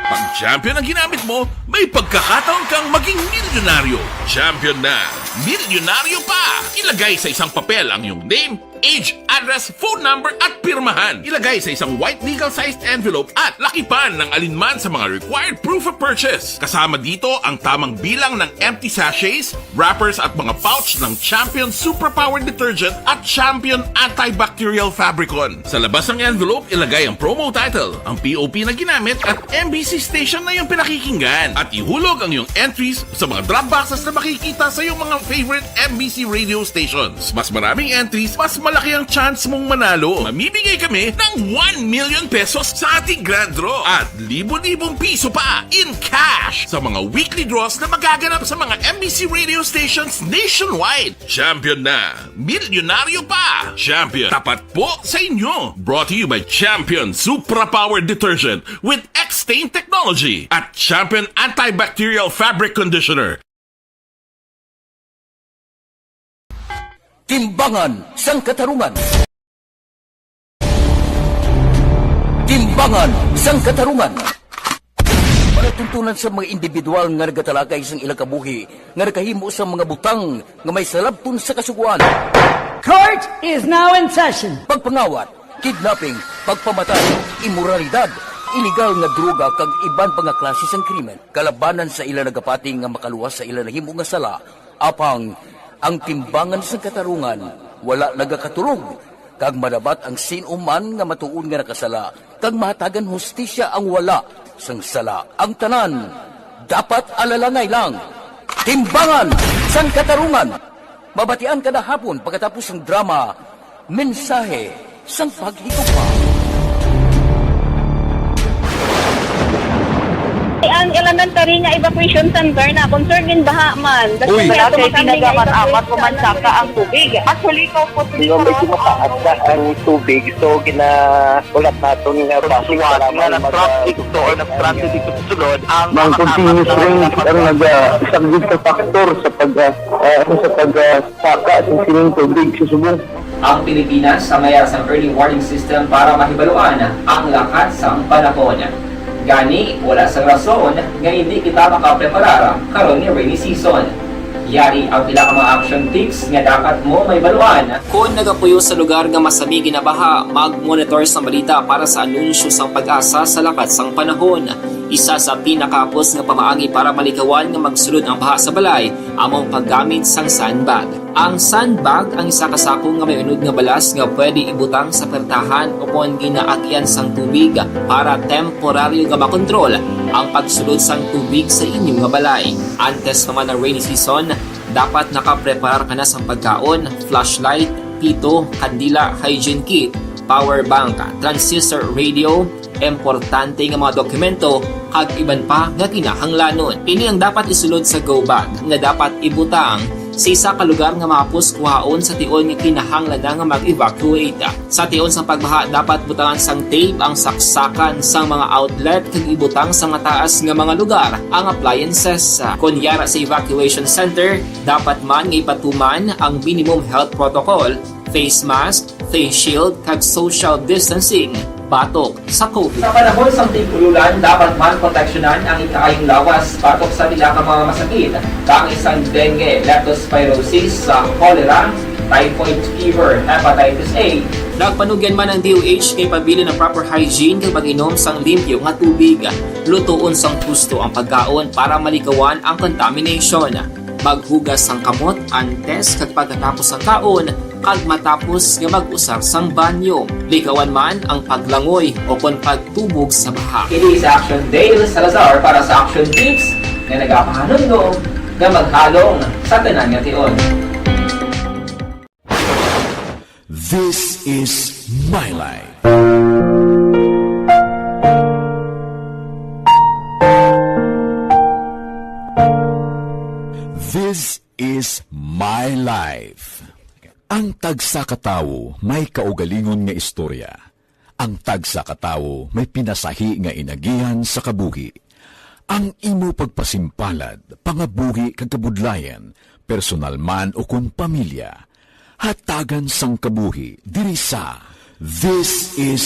Pag champion ang ginamit mo, may pagkakataon kang maging milyonaryo. Champion na, milyonaryo pa! Ilagay sa isang papel ang iyong name, age, address, phone number, at pirmahan. Ilagay sa isang white legal-sized envelope at lakipan ng alinman sa mga required proof of purchase. Kasama dito ang tamang bilang ng empty sachets, wrappers at mga pouch ng Champion Superpower Detergent at Champion Antibacterial Fabricon. Sa labas ng envelope, ilagay ang promo title, ang P O P na ginamit at M B C station na iyong pinakikinggan. At ihulog ang iyong entries sa mga drop boxes na makikita sa iyong mga favorite M B C radio stations. Mas maraming entries, mas malaki ang chance mong manalo. Mamimigay kami ng one million pesos sa ating grand draw at libo-libong piso pa in cash sa mga weekly draws na magaganap sa mga M B C radio stations nationwide. Champion na! Milyonaryo pa! Champion, tapat po sa inyo! Brought to you by Champion Supra Power Detergent with X-Stain Technology at Champion Antibacterial Fabric Conditioner. Timbangan sang Katarungan. Timbangan sang Katarungan. Palatuntunan sa mga individual nga nagatalakay sang ilang kabuhi nga nakahimo sang mga butang nga may salabton sa Kasugoan. Court is now in session. Pagpangawat, kidnapping, pagpamatay, imoralidad, iligal nga droga kag iban pa nga klase sang krimen kalabanan sa ila nagapati nga makaluwas sa ila nahimo nga sala. Apang ang Timbangan sang Katarungan wala nagakatulog, kag madabat ang sin-o man nga matuod nga nakasala, kag mahatagan hustisya ang wala sang sala. Ang tanan dapat alalangay lang. Timbangan sang Katarungan. Mabatian kada hapon pagkatapos sang drama, Mensahe sang Paghigugma. Ang elementary nga evacuation center na concerned din baha man. Uy. Kaya tumatanggol nga evacuation center. Amat ko man saka ang tubig. Actually, ikaw po, Di ba, medyo mataas na ang tubig, so ginaulat naton nga base sa lamang nga mag- nag-transit to or nag-transit dito sa sulod, ang mga continuous rain ang naga-, isa gid ka factor sa pag, ah, ah, sa pag, ah, saka sa sining tubig sa subong. Ang Pilipinas ang mayara sang early warning system para mahibaluan ang lakat sang panahon. Gani, wala sang rason nga hindi kita makapreparar karon nga rainy season. Yari ang pila ka mga action tips nga dapat mo mahibaluan. Kon nagapuyo sa lugar nga masami ginabaha, mag-monitor sang balita para sa anunsyo sang PAGASA sa lakat sang panahon. Isa sa pinakahapos nga pamaagi para malikawan nga magsulod ang baha sa balay amo ang paggamit sang sandbag. Ang sandbag ang isa ka sako nga may unod nga balas nga pwede ibutang sa pertahan ukon ginaagian sang tubig para temporaryo nga makontrol ang pagsulod sang tubig sa inyo nga balay. Antes pa man ang rainy season, dapat nakapreparar ka na sang pagkaon, flashlight, pito, kandila, hygiene kit, power bank, transistor radio, importante nga mga dokumento, kag iban pa nga kinahanglanon. Ini ang dapat isulod sa go bag nga dapat ibutang Sa isa ka lugar nga mahapos kuhaon sa tion nga kinahanglan na nga mag-evacuate. Sa tion sang pagbaha, dapat butangan sang tape ang saksakan sang mga outlet kag ibutang sa mataas nga mga lugar ang appliances. Kon yara sa evacuation center, dapat man nga ipatuman ang minimum health protocol, face mask, face shield, kag social distancing batok sa COVID. Sa panahon sang tig-ululan, dapat man proteksyonan ang ikaayong lawas batok sa pila ka mga masakit, kaangay sang dengue, leptospirosis, sa cholera, typhoid fever, hepatitis A. Nagpanugyan man ang D O H nga ipabilin ang proper hygiene kag pag-inom sang limpyo nga tubig. Lutoon sang husto ang pagkaon para malikawan ang contamination. Maghugas sang kamot antes kag pagkatapos sang kaon, kag matapos nga mag-usar sang banyo. Likawan man ang paglangoy o kon pagtubog sa baha. Ini si Action Dale Salazar para sa Action Tips nga nagapahanumdom nga maghalong sa tanan nga tion. This is My Life. This is My Life. Ang tagsa ka tawo may kaugalingon nga istorya. Ang tagsa ka tawo may pinasahi nga inagihan sa kabuhi. Ang imo pagpasimpalad, pangabuhi kag kabudlayan, personal man o kon pamilya, hatagan sang kabuhi diri sa This Is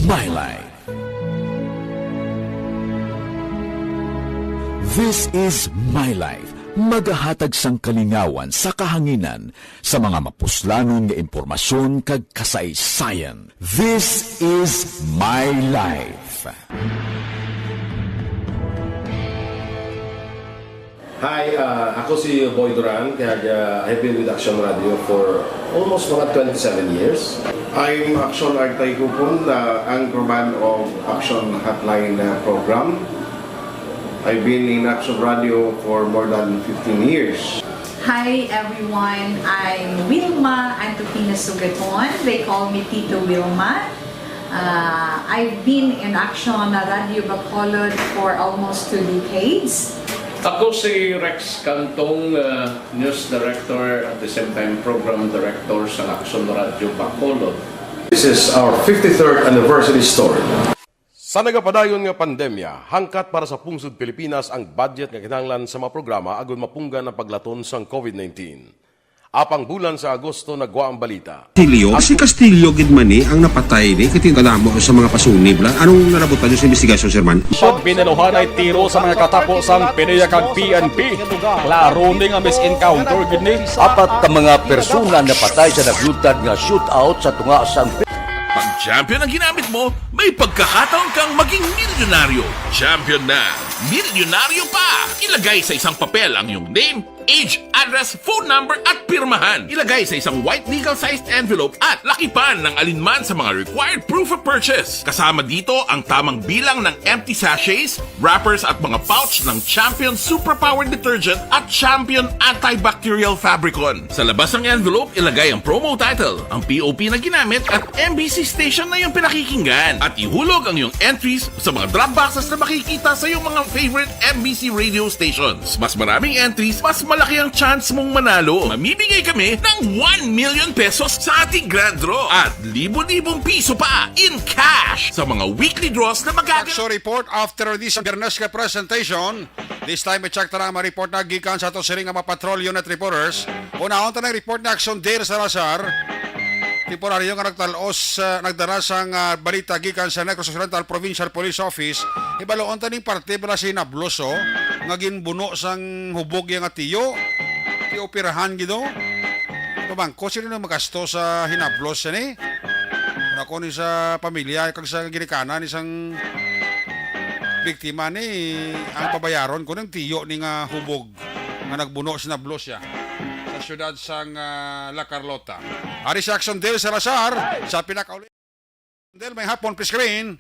My Life. This Is My Life, magahatag sang kalingawan sa kahanginan sa mga mapuslanon nga impormasyon kag kasaysayan. This Is My Life. Hi, ah, ako si Boy Duran, kag, ah, I've been with Action Radio for almost mga twenty-seven years. I'm Action Artay Kupon, the anchorman of Action Hotline, uh, program. I've been in Action Radio for more than fifteen years. Hi everyone, I'm Wilma Antupina Sugaton. They call me Tito Wilma. Uh, I've been in Action Radio Bacolod for almost two decades. Ako si Rex Cantong, uh, news director, at the same time program director sa Action Radio Bacolod. This is our fifty-third anniversary story. Sa nagapadayon nga pandemya, hangkat para sa pungsod Pilipinas ang budget nga kinahanglan sa mga programa agud mapunggan ang paglaton sang COVID nineteen. Apang bulan sa Agosto nagwa ang balita. Castillo, si Castillo gid man ni ang napatay ni, kay kadamo sa mga pasunib la. Anong nalabutan niyo sa investigasyon, Sir Man? Pag binaluhan ay tiro sa mga katapo sang PDEA kag P N P. Klaro ni nga misencounter gid ni. Apat ka mga persona napatay sa nagluntad nga shootout sa tunga sang Pag champion ang ginamit mo, may pagkakataon kang maging milyonaryo. Champion na, milyonaryo pa! Ilagay sa isang papel ang iyong name, age, address, phone number, at pirmahan. Ilagay sa isang white legal-sized envelope at lakipan ng alinman sa mga required proof of purchase. Kasama dito ang tamang bilang ng empty sachets, wrappers, at mga pouch ng Champion Superpower Detergent at Champion Antibacterial Fabricon. Sa labas ng envelope, ilagay ang promo title, ang P O P na ginamit, at M B C station na iyong pinakikinggan. At ihulog ang iyong entries sa mga drop boxes na makikita sa iyong mga favorite M B C radio stations. Mas maraming entries, mas malaki ang chance mong manalo. Mamimigay kami ng one million pesos sa ating grand draw at libo-libong piso pa in cash sa mga weekly draws na magaganap. Action report after this Biyernes nga presentation. This time, i-check ta na ang mga report na gikan sa ato sining nga mga patrol unit reporters. Unahon ta na ang report ni Action Dale Salazar. Temporaryo nga nagtalos, ah, nagdala sang, ah, balita gikan sa Negros Occidental Provincial Police Office. Hibaluon ta ning parte bala sa hinablos, oh, nga ginbuno sang hubog iya nga tiyo. Tiyo pirahan gid, oh. Pamangko, sino na magasto sa hinablos siya ni? Ako ni sa pamilya, kag sa ginikanan ni sang biktima ni, ang pabayaron ko ng tiyo ni nga hubog nga nagbuno, sinablos siya sa siyudad sang, ah, La Carlota. Ari si Action Dale Salazar sa pinakauli. Dale, may hapon, please screen.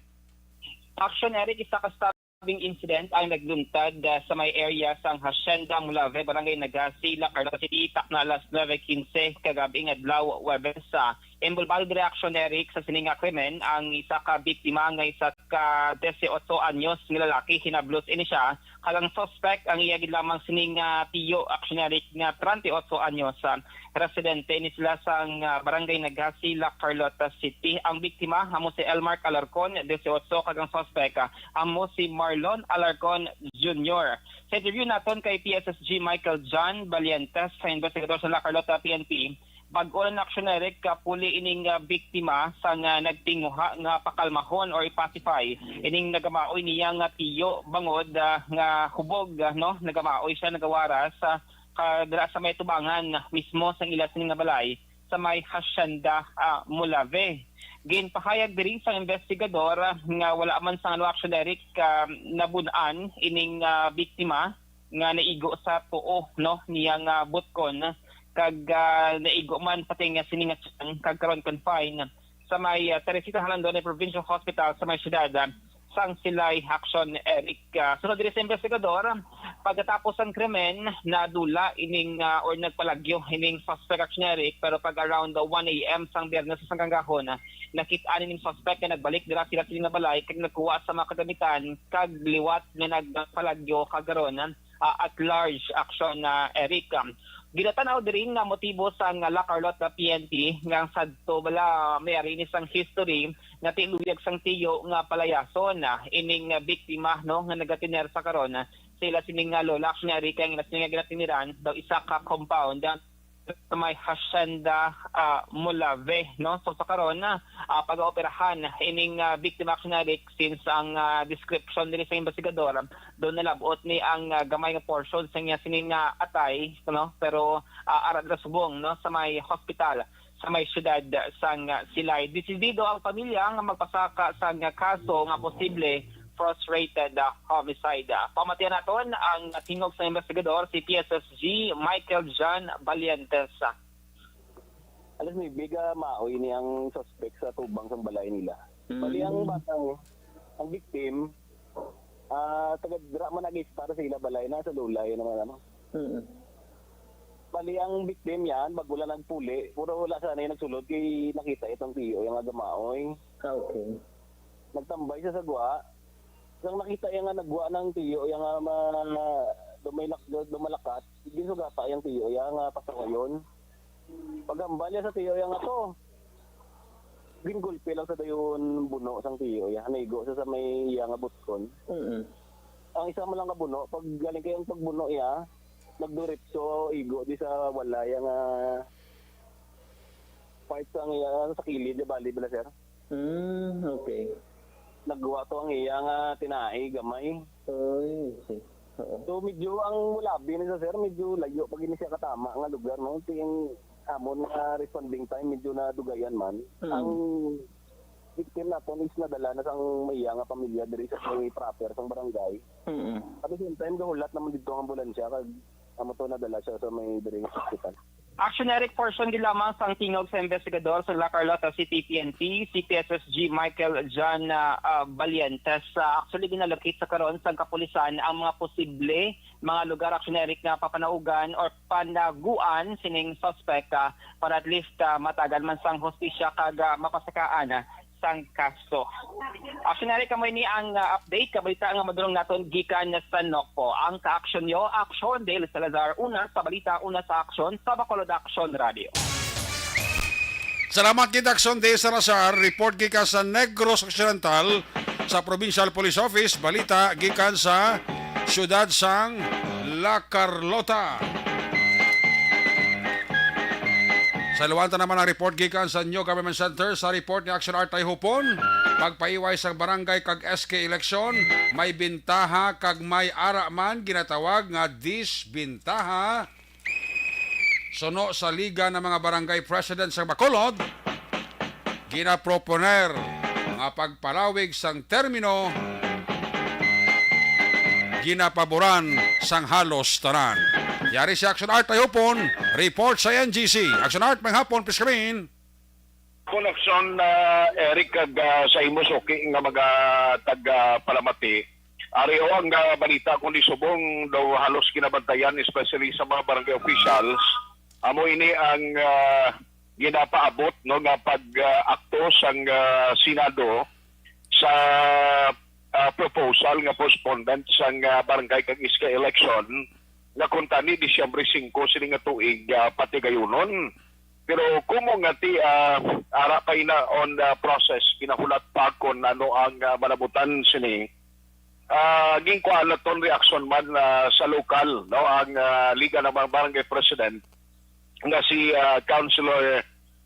Action, Eric, isa ka stabbing incident ang nagluntad, ah, sa may area sang Hacienda Mulave, Barangay Nagasi, La Carlota City, takna alas nuebe quince kagab-ing adlaw, Huwebes. Sa involvado diri, Action, Eric, sa sini nga krimen, ang isa ka biktima nga isa ka dieciocho anyos nga lalaki, hinablos ini siya Kag ang suspect, ang iya gid lamang sining, ah, tiyo, Action Eric, nga treinta y ocho anyos, ah, residente ni sila sang, ah, Barangay Nagasi, La Carlota City. Ang biktima amo si Elmark Alarcon, dieciocho, kag ang suspect, ah, amo si Marlon Alarcon Junior. Sa interview naton kay P S S G Michael John Valientes, sa investigador sa La Carlota P N P, bag-o lang, Action Eric, kapuli ining, ah, biktima sang, ah, nagtinguha nga pakalmahon or i-pacify ining nagamaoy niya nga tiyo bangod, ah, nga hubog, ah, no, nagamaoy siya, nagawaras, ah, ka, dira sa may tubangan mismo sang ila sini nga balay sa may Hacienda, ah, Mulave. Ginpahayag diri sang investigador, ah, nga wala man sang ano, Action Eric, ah, nabun-an ining, ah, biktima nga naigo sa tuo, no, niya nga butkon, kag, ah, naigo man pati nga sini nga tiyan, kag karon confine sa may, ah, Teresita Jalandone Provincial Hospital sa may siyudad, ah, sang Silay, Action Eric. Ah, sunod diri sa investigador, pagkatapos sang krimen, nadula ining, ah, or nagpalagyo ining suspect, Action Eric, pero pag around one A M sang Biyernes sa sangkang gahon, ah, nakit-an ining suspect nga nagbalik dira sila sini nga balay kag nagkuha sa mga kagamitan kag liwat nga nagpalagyo kag karon, ah, at large, Action, ah, Eric. Um, ginatan-aw diri nga motibo sang La Carlota P N P nga ang sadto bala may ari ni sang history nga ti luyag sang tiyo nga palayason, ah, ining, ah, biktima, no, nga nagatener sa karon, ah, sa ila sining, ah, lola, Action Eric, ang ila sini nga ginatiniran daw isa ka compound, ah, sa may Hacienda, ah, Mulave, no? So, sa karon, ah, pagaoperahan ining, ah, biktima, Action Eric, since ang, ah, description diri sa investigador, ah, doon nalabot ni ang, ah, gamay nga portion sa niya sining, ah, atay, no? Pero, ah, ara dira subong, no, sa may hospital sa may siyudad sang, ah, Silay. Desidido ang pamilya nga magpasaka sang, ah, kaso nga posible frustrated, ah, homicide. Ah, pamatian naton ang tingog sa investigador, si P S S G Michael John Valientes. Alas nuebe ka maoy ni ang suspect sa tubang sang balay nila. Mm. Bali ang batang, ang victim, ah, taga dira man nag-istar sa ila balay, na sa Lulay naman, ano. Mm. Bali ang victim yan, bago lang nagpuli, puro wala sana yung nagsulod kay nakita itong tiyo yung nga gamaoy. Ah, okay. Nagtambay siya sa gwa. Sang nakita iya nga nagwa ng tiyo iya nga ma-, dumaylak-, dumalakat, ginsugata yang tiyo iya nga pasawayon. Paghambal niya sa tiyo iya nga to, gingulpi lang sa dayon buno sang tiyo iya. Naigo sa, sa may iya nga butkon. Mm-mm. Ang isa man lang ka buno, pag galing kay ang pagbuno iya, nagduritso igo di sa walay nga part sang iya, sa kilid, di bali bala, sir. Hmm, okay. Nagwa to ang iya nga tinai gamay. Oy, okay. Oo. So, medyo ang Mulabi ni sa, sir, medyo layo pa gini siya katama nga lugar, no? Ting amon nga responding time, medyo nadugayan man. Mm. Ang victim naton is nadala na sang iya nga pamilya diri sa may proper sang barangay. Mm. At the same time, gahulat naman dito ang ambulansya, kag amo to nadala siya sa may diri nga hospital. Action Eric, portion gid lamang sang tingog sa investigador sa La Carlota City P N P, si P S S G Michael John, ah, ah, Valientes. Ah, actually, ginalukit sa karon sang kapulisan ang mga posible mga lugar, Action Eric, nga papanaugan or panaguan sining suspect, ah, para at least, ah, matagan man sang hustisya kag, ah, mapasakaan, ah, sang kaso. Action Eric, kamo ini ang, ah, update, kabalita nga madulong naton gikan sa Nokpo. Ang kaaksyon nyo, Action Dale Salazar, una sa balita, una sa aksyon, sa Bacolod Action Radio. Salamat gid, Action Dale Salazar. Report gikan sa Negros Occidental, sa Provincial Police Office. Balita gikan sa siyudad sang La Carlota. Sa Luanta naman ang report gikan sa New Government Center. Sa report ni Action Art Tayhupon, pagpaiway sa barangay kag S K eleksyon, may bintaha kag may ara man ginatawag nga disbintaha. Suno sa Liga ng mga Barangay President sa Bacolod, ginaproponer nga pagpalawig sang termino ginapaboran sang halos tanan. Yari si Action Art Tayhupon, report sa N G C. Action Art, may hapon, please come in. Connection, ah, Eric, kag, ah, sa imo suki nga mga taga Palamati. Ari o ang, ah, balita kundi subong daw halos kinabantayan, especially sa mga barangay officials. Amo ini ang, ah, ginapaabot, no, nga pag, ah, akto sang, ah, Senado sa ah, proposal nga postponement sang, ah, barangay kag S K election nga kung tani Disyembre singko sini nga tuig, ah, patigayunon. Pero kumo nga ti, ah, ara pa ina on the process, ginahulat pa kon ano ang, ah, malabutan sini. Ah, ginkuhaan naton reaksyon man, ah, sa lokal, no, ang, ah, Liga ng mga Barangay President nga si, ah, Councilor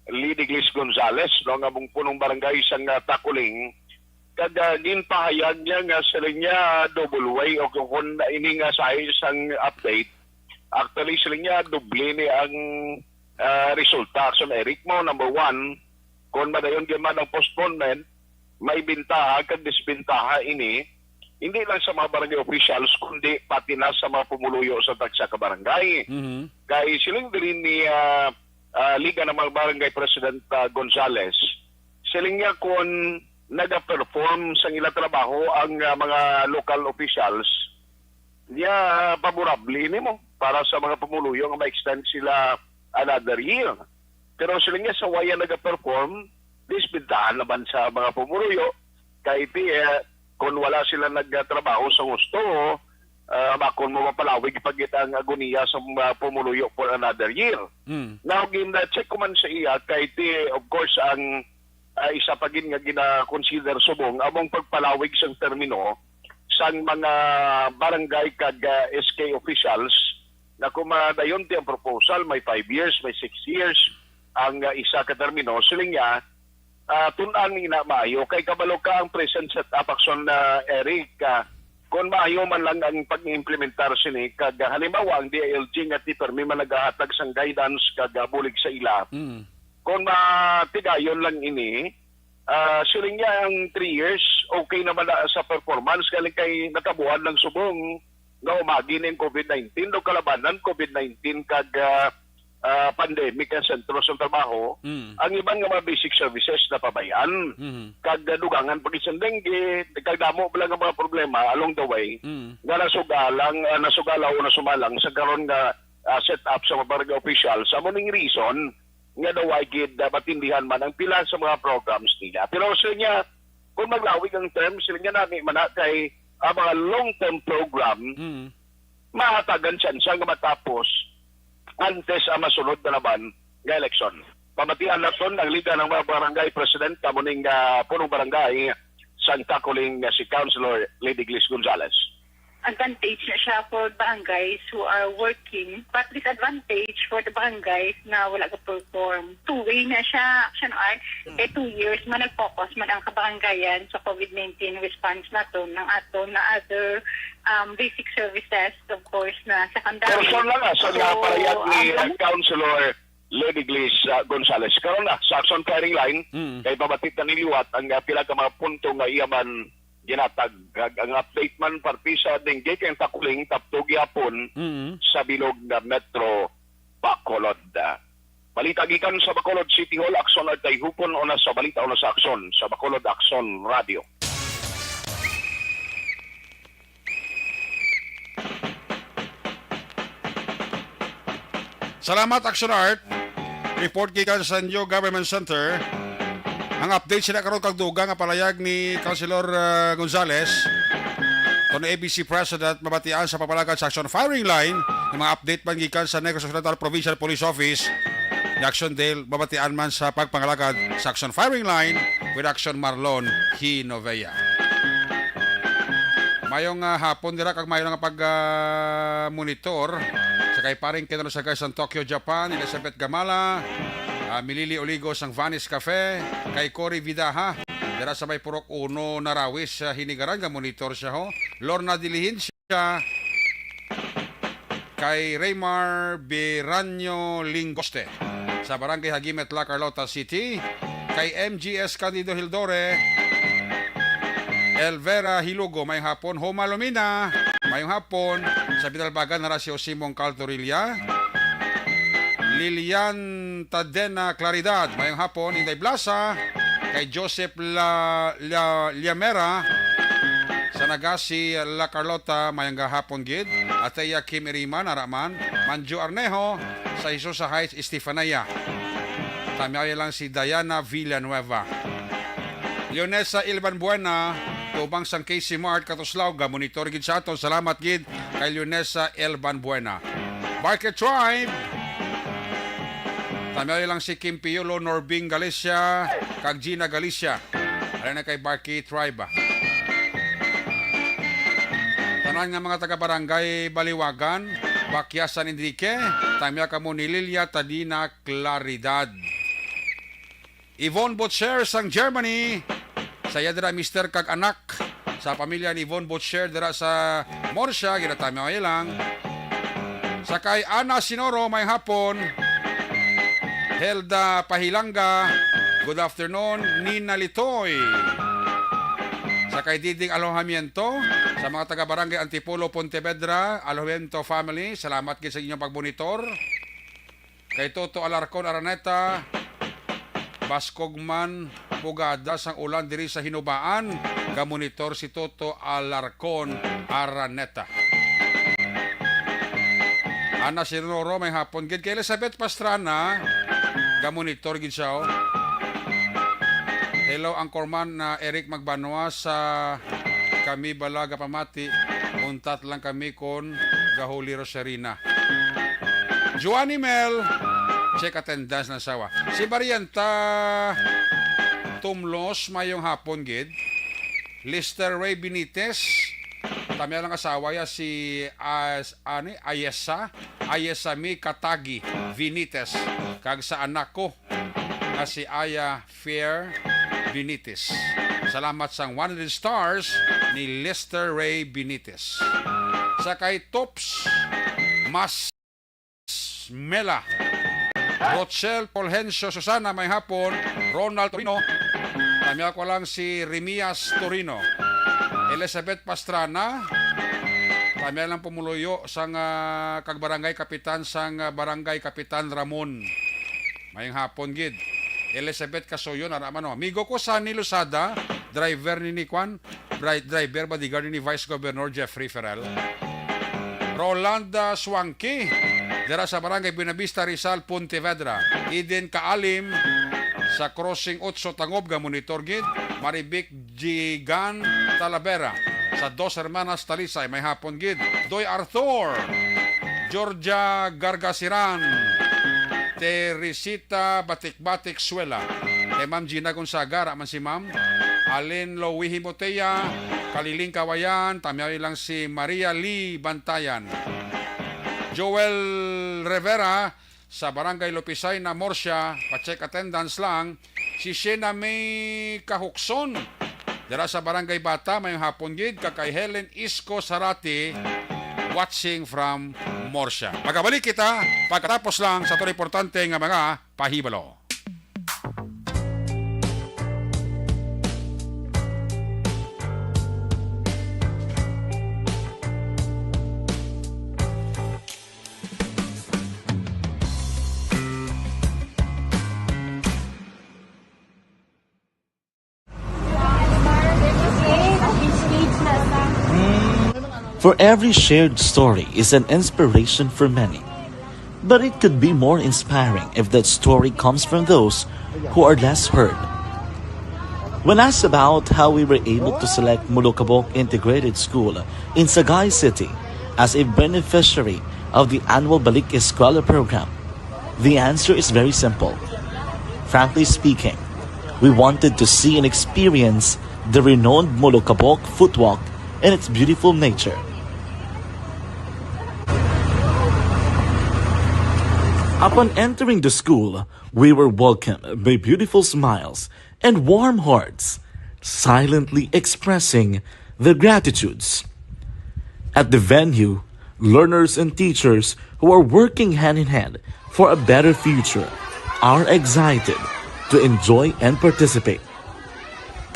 Lidiglis Gonzales, no, nga mong punong barangay sang, ah, Taculing. Kag, ah, ginpahayag niya nga sila niya double way o kung ini nga size sang update. Actually, sila niya doble ni ang, ah, resulta. Action Eric mo, number one, kung madayon gyud man ang postponement, may bintaha kag disbintaha ini, hindi lang sa mga barangay officials, kundi pati na sa mga pumuluyo sa tagsa ka barangay. Mhm. Kay siling diri ni, ah, ah, Liga ng mga Barangay President, ah, Gonzales, siling niya kung nagaperform sang ila trabaho ang, ah, mga local officials, niya, favorable nimo para sa mga pumuluyo nga ma-extend sila another year. Pero sila niya sa waya nagaperform, disbintahan naman sa mga pumuluyo. Kay ti, eh, kung wala sila nagtrabaho sa gusto, ah, bakon mo mapalawig pa gid ang agoniya sa mga pumuluyo for another year. Mm. Now, gin-check ko man sa iya, kay ti, of course, ang, ah, isa pa gid nga gina-consider subong among pagpalawig sang termino sang mga barangay kag, ah, S K officials na kung madayon ti ang proposal, may five years, may six years ang, ah, isa ka termino. Siling niya, ah, tun-an ni na maayo kay kabalo ka ang present setup, Action, ah, Eric, ah, kung maayo man lang ang pag-implementar sini kag, ah, halimbawa ang D I L G nga ti permi man nagahatag sang guidance kag, ah, bulig sa ila. Mm. Kung matigayon lang ini, ah, siling niya ang three years, okay naman na sa performance, galing kay natabuhan ng subong nga umagi ning covid nineteen, daw kalabanan covid nineteen kag, ah, ah, pandemic ang sentro sa trabaho. Mm. Ang iban nga mga basic services napabayaan. Mhm. Kag, ah, dugangan pa gid sang dengue, kag damo pa lang ang mga problema along the way Mm. nga nasugalang, ah, nasugalaw o nasumalang sa karon nga, ah, set up sa mga barangay official. Sa mo ning reason nga daw ay gid, ah, matindihan man ang pila sa mga programs nila. Pero sa niya, kung maglawig ang term, sila niya nami man na kay ang mga long-term program, Mm. mahatagan tsansa nga matapos antes ang masunod na naman nga eleksyon. Pamatian naton ang Liga ng mga Barangay President, kamo ning, ah, punong barangay sang Taculing nga si Councilor Lady Glis Gonzales. Advantage na siya for barangays who are working, but disadvantage for the barangays na wala ga-perform. Two-way na siya, Action Art. Mm. Kay two years man nag-focus man ang kabarangayan sa covid nineteen response naton, ang aton na other, um, basic services, of course, na secondary. Person lang, ah, sa So, nga parayag ni, ang uh, Councilor Lady Glis, uh, Gonzales. Karon na, sa Action Firing Line, Mm. kay pabati ta ni liwat ang, uh, pila ka mga punto nga iya man ginatag. Kag ang update man, parte sa dengue kay ang Taculing, top two gihapon Mm. sa bilog nga Metro Bacolod. Balita gikan sa Bacolod City Hall, Action Art Tayhupon, una sa balita, una sa aksyon, sa Bacolod Action Radio. Salamat, Action Art. Report gikan sa New Government Center. Ang update sila karon kag dugang nga palayag ni Councilor, uh, Gonzales. Kon A B C President, mabatian sa pagpalagad sa Action Firing Line. Ang mga update man gikan sa Negros Occidental Provincial Police Office ni Action Dale, mabatian man sa pagpangalagad sa Action Firing Line with Action Marlon Hinovea. Mayong, ah, hapon dira kag mayo nga pag, ah, monitor sa kay paring Ken Rosagar sang Tokyo, Japan, Elizabeth Gamala, ah, Milili Oligo sang Vanis Cafe, kay Cory Vidaha dira sa may Purok Uno, Narawis, sa Hinigaran nga monitor siya ho. Lorna Dilihin siya kay Raymar Biranyo Lingoste sa Barangay Hagimet, La Carlota City, kay M G S Candido Hildore, Elvera Hilugo, mayong hapon, Homa Lumina, mayong hapon, sa Binalbagan, Horacio Simong Caltorilla, Lilian Tadena Claridad, mayong hapon, Inday Blasa, kay Joseph La, La, Liamera, sa Nagasi, La Carlota, mayong gahapon gid. Ateya Kim Iriman, Araman, Manjo Arnejo, sa Hisusa Heights, Estefania. Tamyaw lang si Diana Villanueva. Leonesa Ilban Buena, tubang sang K C Mart, Katuslaw, gamonitor gid sa aton. Salamat gid kay Leonesa Ilban Buena. Barkit Tribe, tamyaw lang si Kim Piolo, Norbing Galicia, kag Gina Galicia. Ano na kay Barkit Tribe? Tanan nga mga taga-barangay Baliwagan, Bakya San Enrique, tamyaw kamo ni Lilia Tadina Claridad. Yvonne Butcher sang Germany, sa iya dira mister kag anak, sa pamilya ni Yvonne Butcher dira sa Murcia, ginatamyaw lang. Sa kay Ana Sinoro, may hapon. Helda Pahilanga, good afternoon. Nina Litoy. Sa kay Diding Alojamiento, sa mga taga-barangay Antipolo, Pontevedra, Alojamiento family, salamat gid sa inyong pagbunitor. Kay Toto Alarcon Araneta, baskog man pugada sang ulan diri sa Hinubaan, gamonitor si Toto Alarcon Araneta. Ana Sinoro, may hapon gid. Kay Elizabeth Pastrana, gamonitor gid siya, oh. Hello, Anchorman na Eric Magbanwa sa kami bala gapamati, untat lang kami kon ga-Holy Rosarina. Joanny Mel, check attendance na sawa. Si Marianta Tumlos, mayong hapon gid. Lister Ray Benitez, tamya lang asawa ya si As, ani, Ayesa, Ayesa Mi Katagi Benitez, kag sa anak ko nga si Aya Fair Benitez. Salamat sang one hundred stars ni Lester Ray Benitez. Sa kay Tops Mas Mela, Rochelle Polhencio Susana, may hapon. Ronald Torino, tamya ko lang si Remias Torino. Elizabeth Pastrana, tamya lang pumuluyo sang, ah, kag barangay kapitan sang, ah, barangay kapitan Ramon. Mayong hapon gid. Elizabeth Kasuyon, ara man, oh. Amigo ko, Sunny Losada, driver ni, ni Kwan, dri-, driver, bodyguard ni Vice Governor Jeffrey Ferrell. Rolanda Swanky, dira sa Barangay Buenavista, Rizal, Pontevedra. Eden Kaalim, sa Crossing Otso, Tangob, ga monitor gid. Marivic Jigan Talavera, sa Dos Hermanas, Talisay, may hapon gid. Doy Arthur, Georgia Gargasiran, Teresita Batikbatik Suela. Kay Ma'am Gina Gonzaga, ara man si Ma'am. Alin Lowi Himotea, Kaliling Kawayan, tamyaw lang si Maria Lee Bantayan. Joel Rivera, sa Barangay Lupisay na Murcia, pa-check attendance lang. Si Shena May Kahukson, dira sa Barangay Bata, mayong hapon gid, kag kay Helen Isko Sarati, watching from Murcia. Magabalik kita pagkatapos lang sa tuloy importante nga mga pahibalo. For every shared story is an inspiration for many. But it could be more inspiring if that story comes from those who are less heard. When asked about how we were able to select Molokabok Integrated School in Sagay City as a beneficiary of the annual Balik Eskwela program, the answer is very simple. Frankly speaking, we wanted to see and experience the renowned Molokabok Footwalk and its beautiful nature. Upon entering the school, we were welcomed by beautiful smiles and warm hearts, silently expressing their gratitudes. At the venue, learners and teachers who are working hand in hand for a better future are excited to enjoy and participate.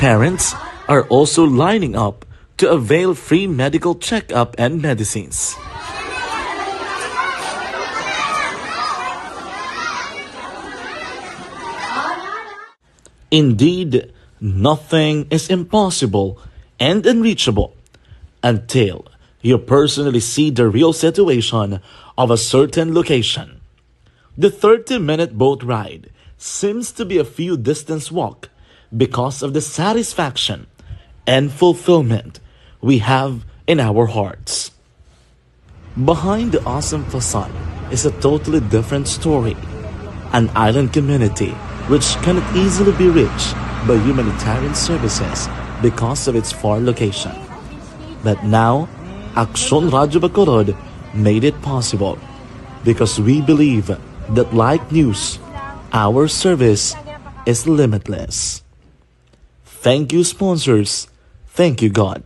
Parents are also lining up to avail free medical checkup and medicines. Indeed, nothing is impossible and unreachable until you personally see the real situation of a certain location. The thirty-minute boat ride seems to be a few distance walk, because of the satisfaction and fulfillment we have in our hearts. Behind the awesome facade is a totally different story. An island community which cannot easily be reached by humanitarian services because of its far location. But now, Aksyon Radyo Bacolod made it possible because we believe that, like news, our service is limitless. Thank you, sponsors. Thank you, God.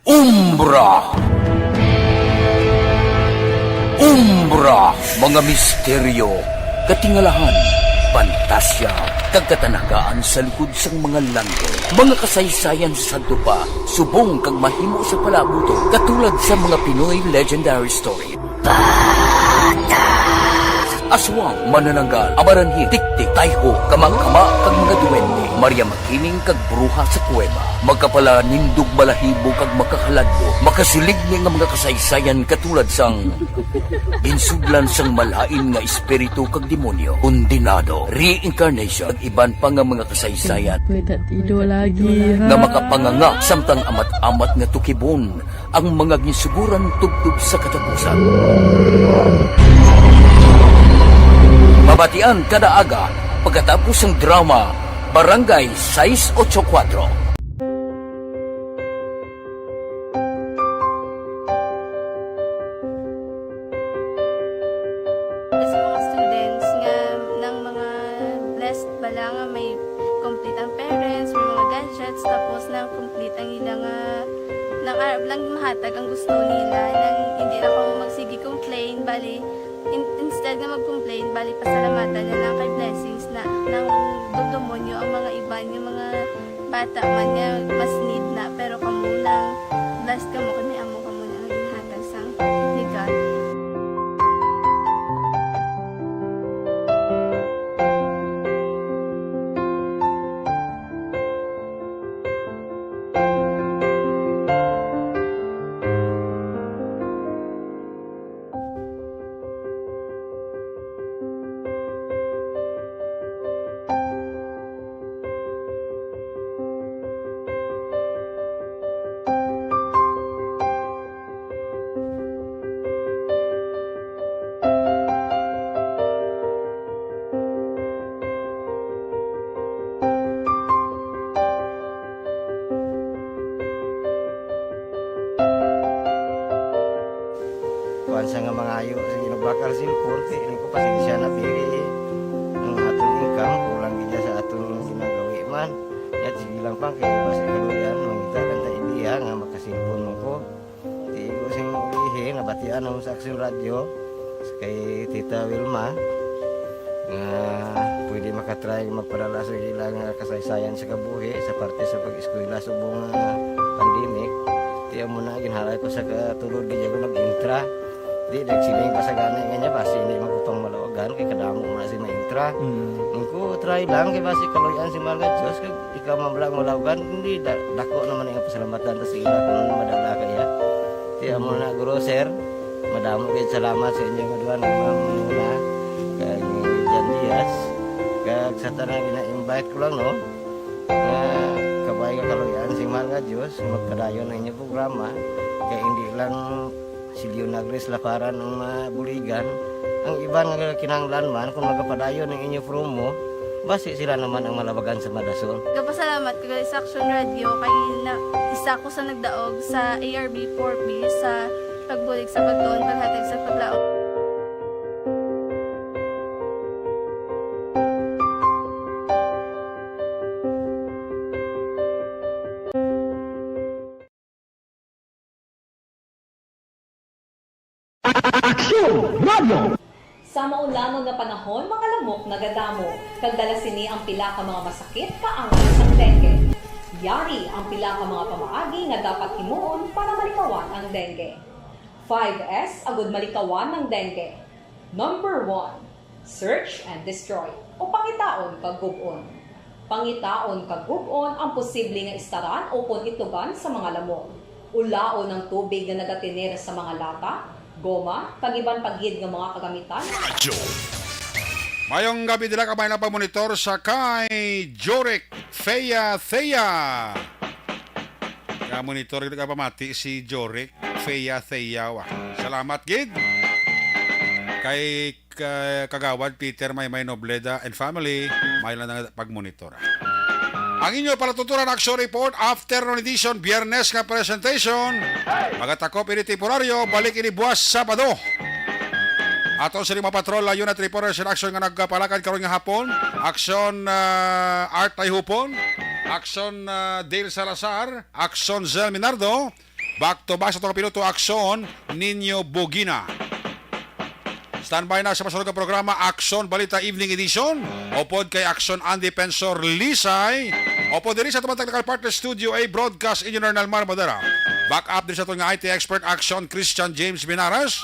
Umbra. Umbra, mga misteryo, katingalahan, pantasya, kag katanagaan sa likod sang mga langit. Mga kasaysayan sa sadto pa, subong kag mahimo sa palaabuton, katulad sa mga Pinoy legendary story. Aswang, manananggal, amaranhit, tiktik, tayho, kamangkama, kag mga duwende, Maria Makiling, kag bruha sa kuweba, makapalanindog balahibo kag makahaladlok, makasiligni nga mga kasaysayan katulad sang ginsudlan sang malain nga espiritu kag demonyo, kondenado, reincarnation, kag iban pa nga mga kasaysayan May tatido lagi, ha? nga makapanganga samtang amat-amat nga tukibon ang mga ginsuguran tubtob sa katapusan. Mabatian kada aga pagkatapos sang drama Barangay Sais Ocho Kuatro. Sa mga students nga nang mga blessed bala nga may complete ang parents, may mga gadgets, tapos na complete ang ila nga nang arab lang mahatag ang gusto nila, nang hindi na kamo magsige complain, bali, in-, instead nga mag-complain, bali, pasalamatan na lang kay blessings na nang dudumonyo ang mga iban nga mga bata man nga mas need na, pero kamo nang blessed kamo kay may amo kamo na nga ginhatag sang legal. Kuan sa nga mangayo, sige, nagbakal cellphone, kay ini ko pasensya na, pili ang aton income, kulang gid sa aton ginagawi man. Yat, sige lang pa, kay basi kaluyan, mangita lang ta idea nga makasilpon man ko. Ti igo sing ulihi, nabatian ang sa Aksyon Radyo, kay Tita Wilma, nga pwede makatry magpadala sa ilang, ah, kasaysayan sa kabuhi sa parte sa pag-eskwela subong nga pandemic. Ti amo na, ginhalay ko sa katulod, gid ako nag-intra. Di, nagsiling pa sa gani nga niya, basi hindi man ko pang malawagan, kay kadamo man si maintra. Mm. Ang ko, try lang, kay basi kaluyan si Mahal nga Diyos, kag ikaw man lang malawagan, hindi, da-, dako naman ang pasalamatan ta sa ila kung madala kaya. Ti amo na, guro, sir, madamo kayo salamat sa inyo nga duha nga mga muna, kag ni Jan Diaz, kag sa tanan gina-invite ko lang, no, nga kabay nga kaluyan si Mahal nga Diyos, magpadayon ang inyo programa, kay hindi lang si Leonagris Laparan ang mabuligan, ang iban nga kinahanglan man, kung magapadayon ang inyo promo, basi sila naman ang malabagan sa madason. Gapasalamat ko gali sa Aksyon Radyo kay na, isa ko sa nagdaog sa A R B four B sa pagbulig sa pagtuon, paghatag sa paglaom. Aksyon Radyo. Sa maulangon nga panahon, mga lamok nagadamo, kag dala sini ang pila ka mga masakit kaangay sang dengue. Yari ang pila ka mga pamaagi nga dapat himuon para malikawan ang dengue. Five S agud malikawan ang dengue. Number one, search and destroy, o pangitaon kag gub-on. Pangitaon kag gub-on ang posible nga istaran ukon itugan sa mga lamok. Ulaon ang tubig nga nagatener sa mga lata, goma, kag iban pa gid nga mga kagamitan. Radyo. Mayong gabi, dila ka may pagmonitor sa kay Jorik Feya Theya. Ka monitor, ka pamati si Jorik Feya Theya, wa. Salamat gid kay ka-, Kagawad Peter Maymay Nobleda and family, may lang na pagmonitor. Ang inyo palatuturan action report, afternoon edition, Biyernes nga presentation. Magatakop ini temporaryo, balik ini buwas Sabado. Ato sa lima patrol, la unit reporters in action nga nagpalakad karon nga hapon. Action, ah, Art Tayhupon, action, ah, Dale Salazar, action Zel Minardo. Back to back sa atong piloto, action Nino Bugina. Standby na sa masunod nga programa, Action Balita Evening Edition, upod kay Action Andy Pensor Lisay, upod diri sa atong technical partner, Studio A, Broadcast Engineer Nalmar Madera. Back up din sa aton nga I T expert, Action Christian James Binaras.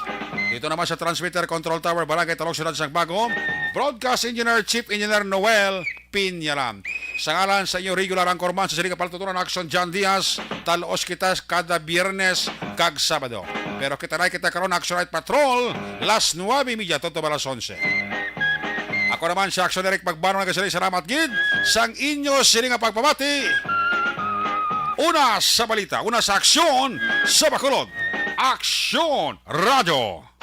Dito naman sa transmitter control tower, Barangay Talong, Siyudad sang Bago, Broadcast Engineer, Chief Engineer Noel Pinyalan. Sa ngalan sa inyo regular anchorman sa sining nga palatuturan, Action John Diaz, talos kita kada Biyernes kag Sabado. Pero kita na kita karon, Action Night Patrol, las nuebe y media, tuto ba las onse. Ako naman si Action Eric Magbano, nagasiling salamat gid sang inyo sini nga pagpamati. Una sa balita, una sa aksyon sa Bacolod. Aksyon Radio.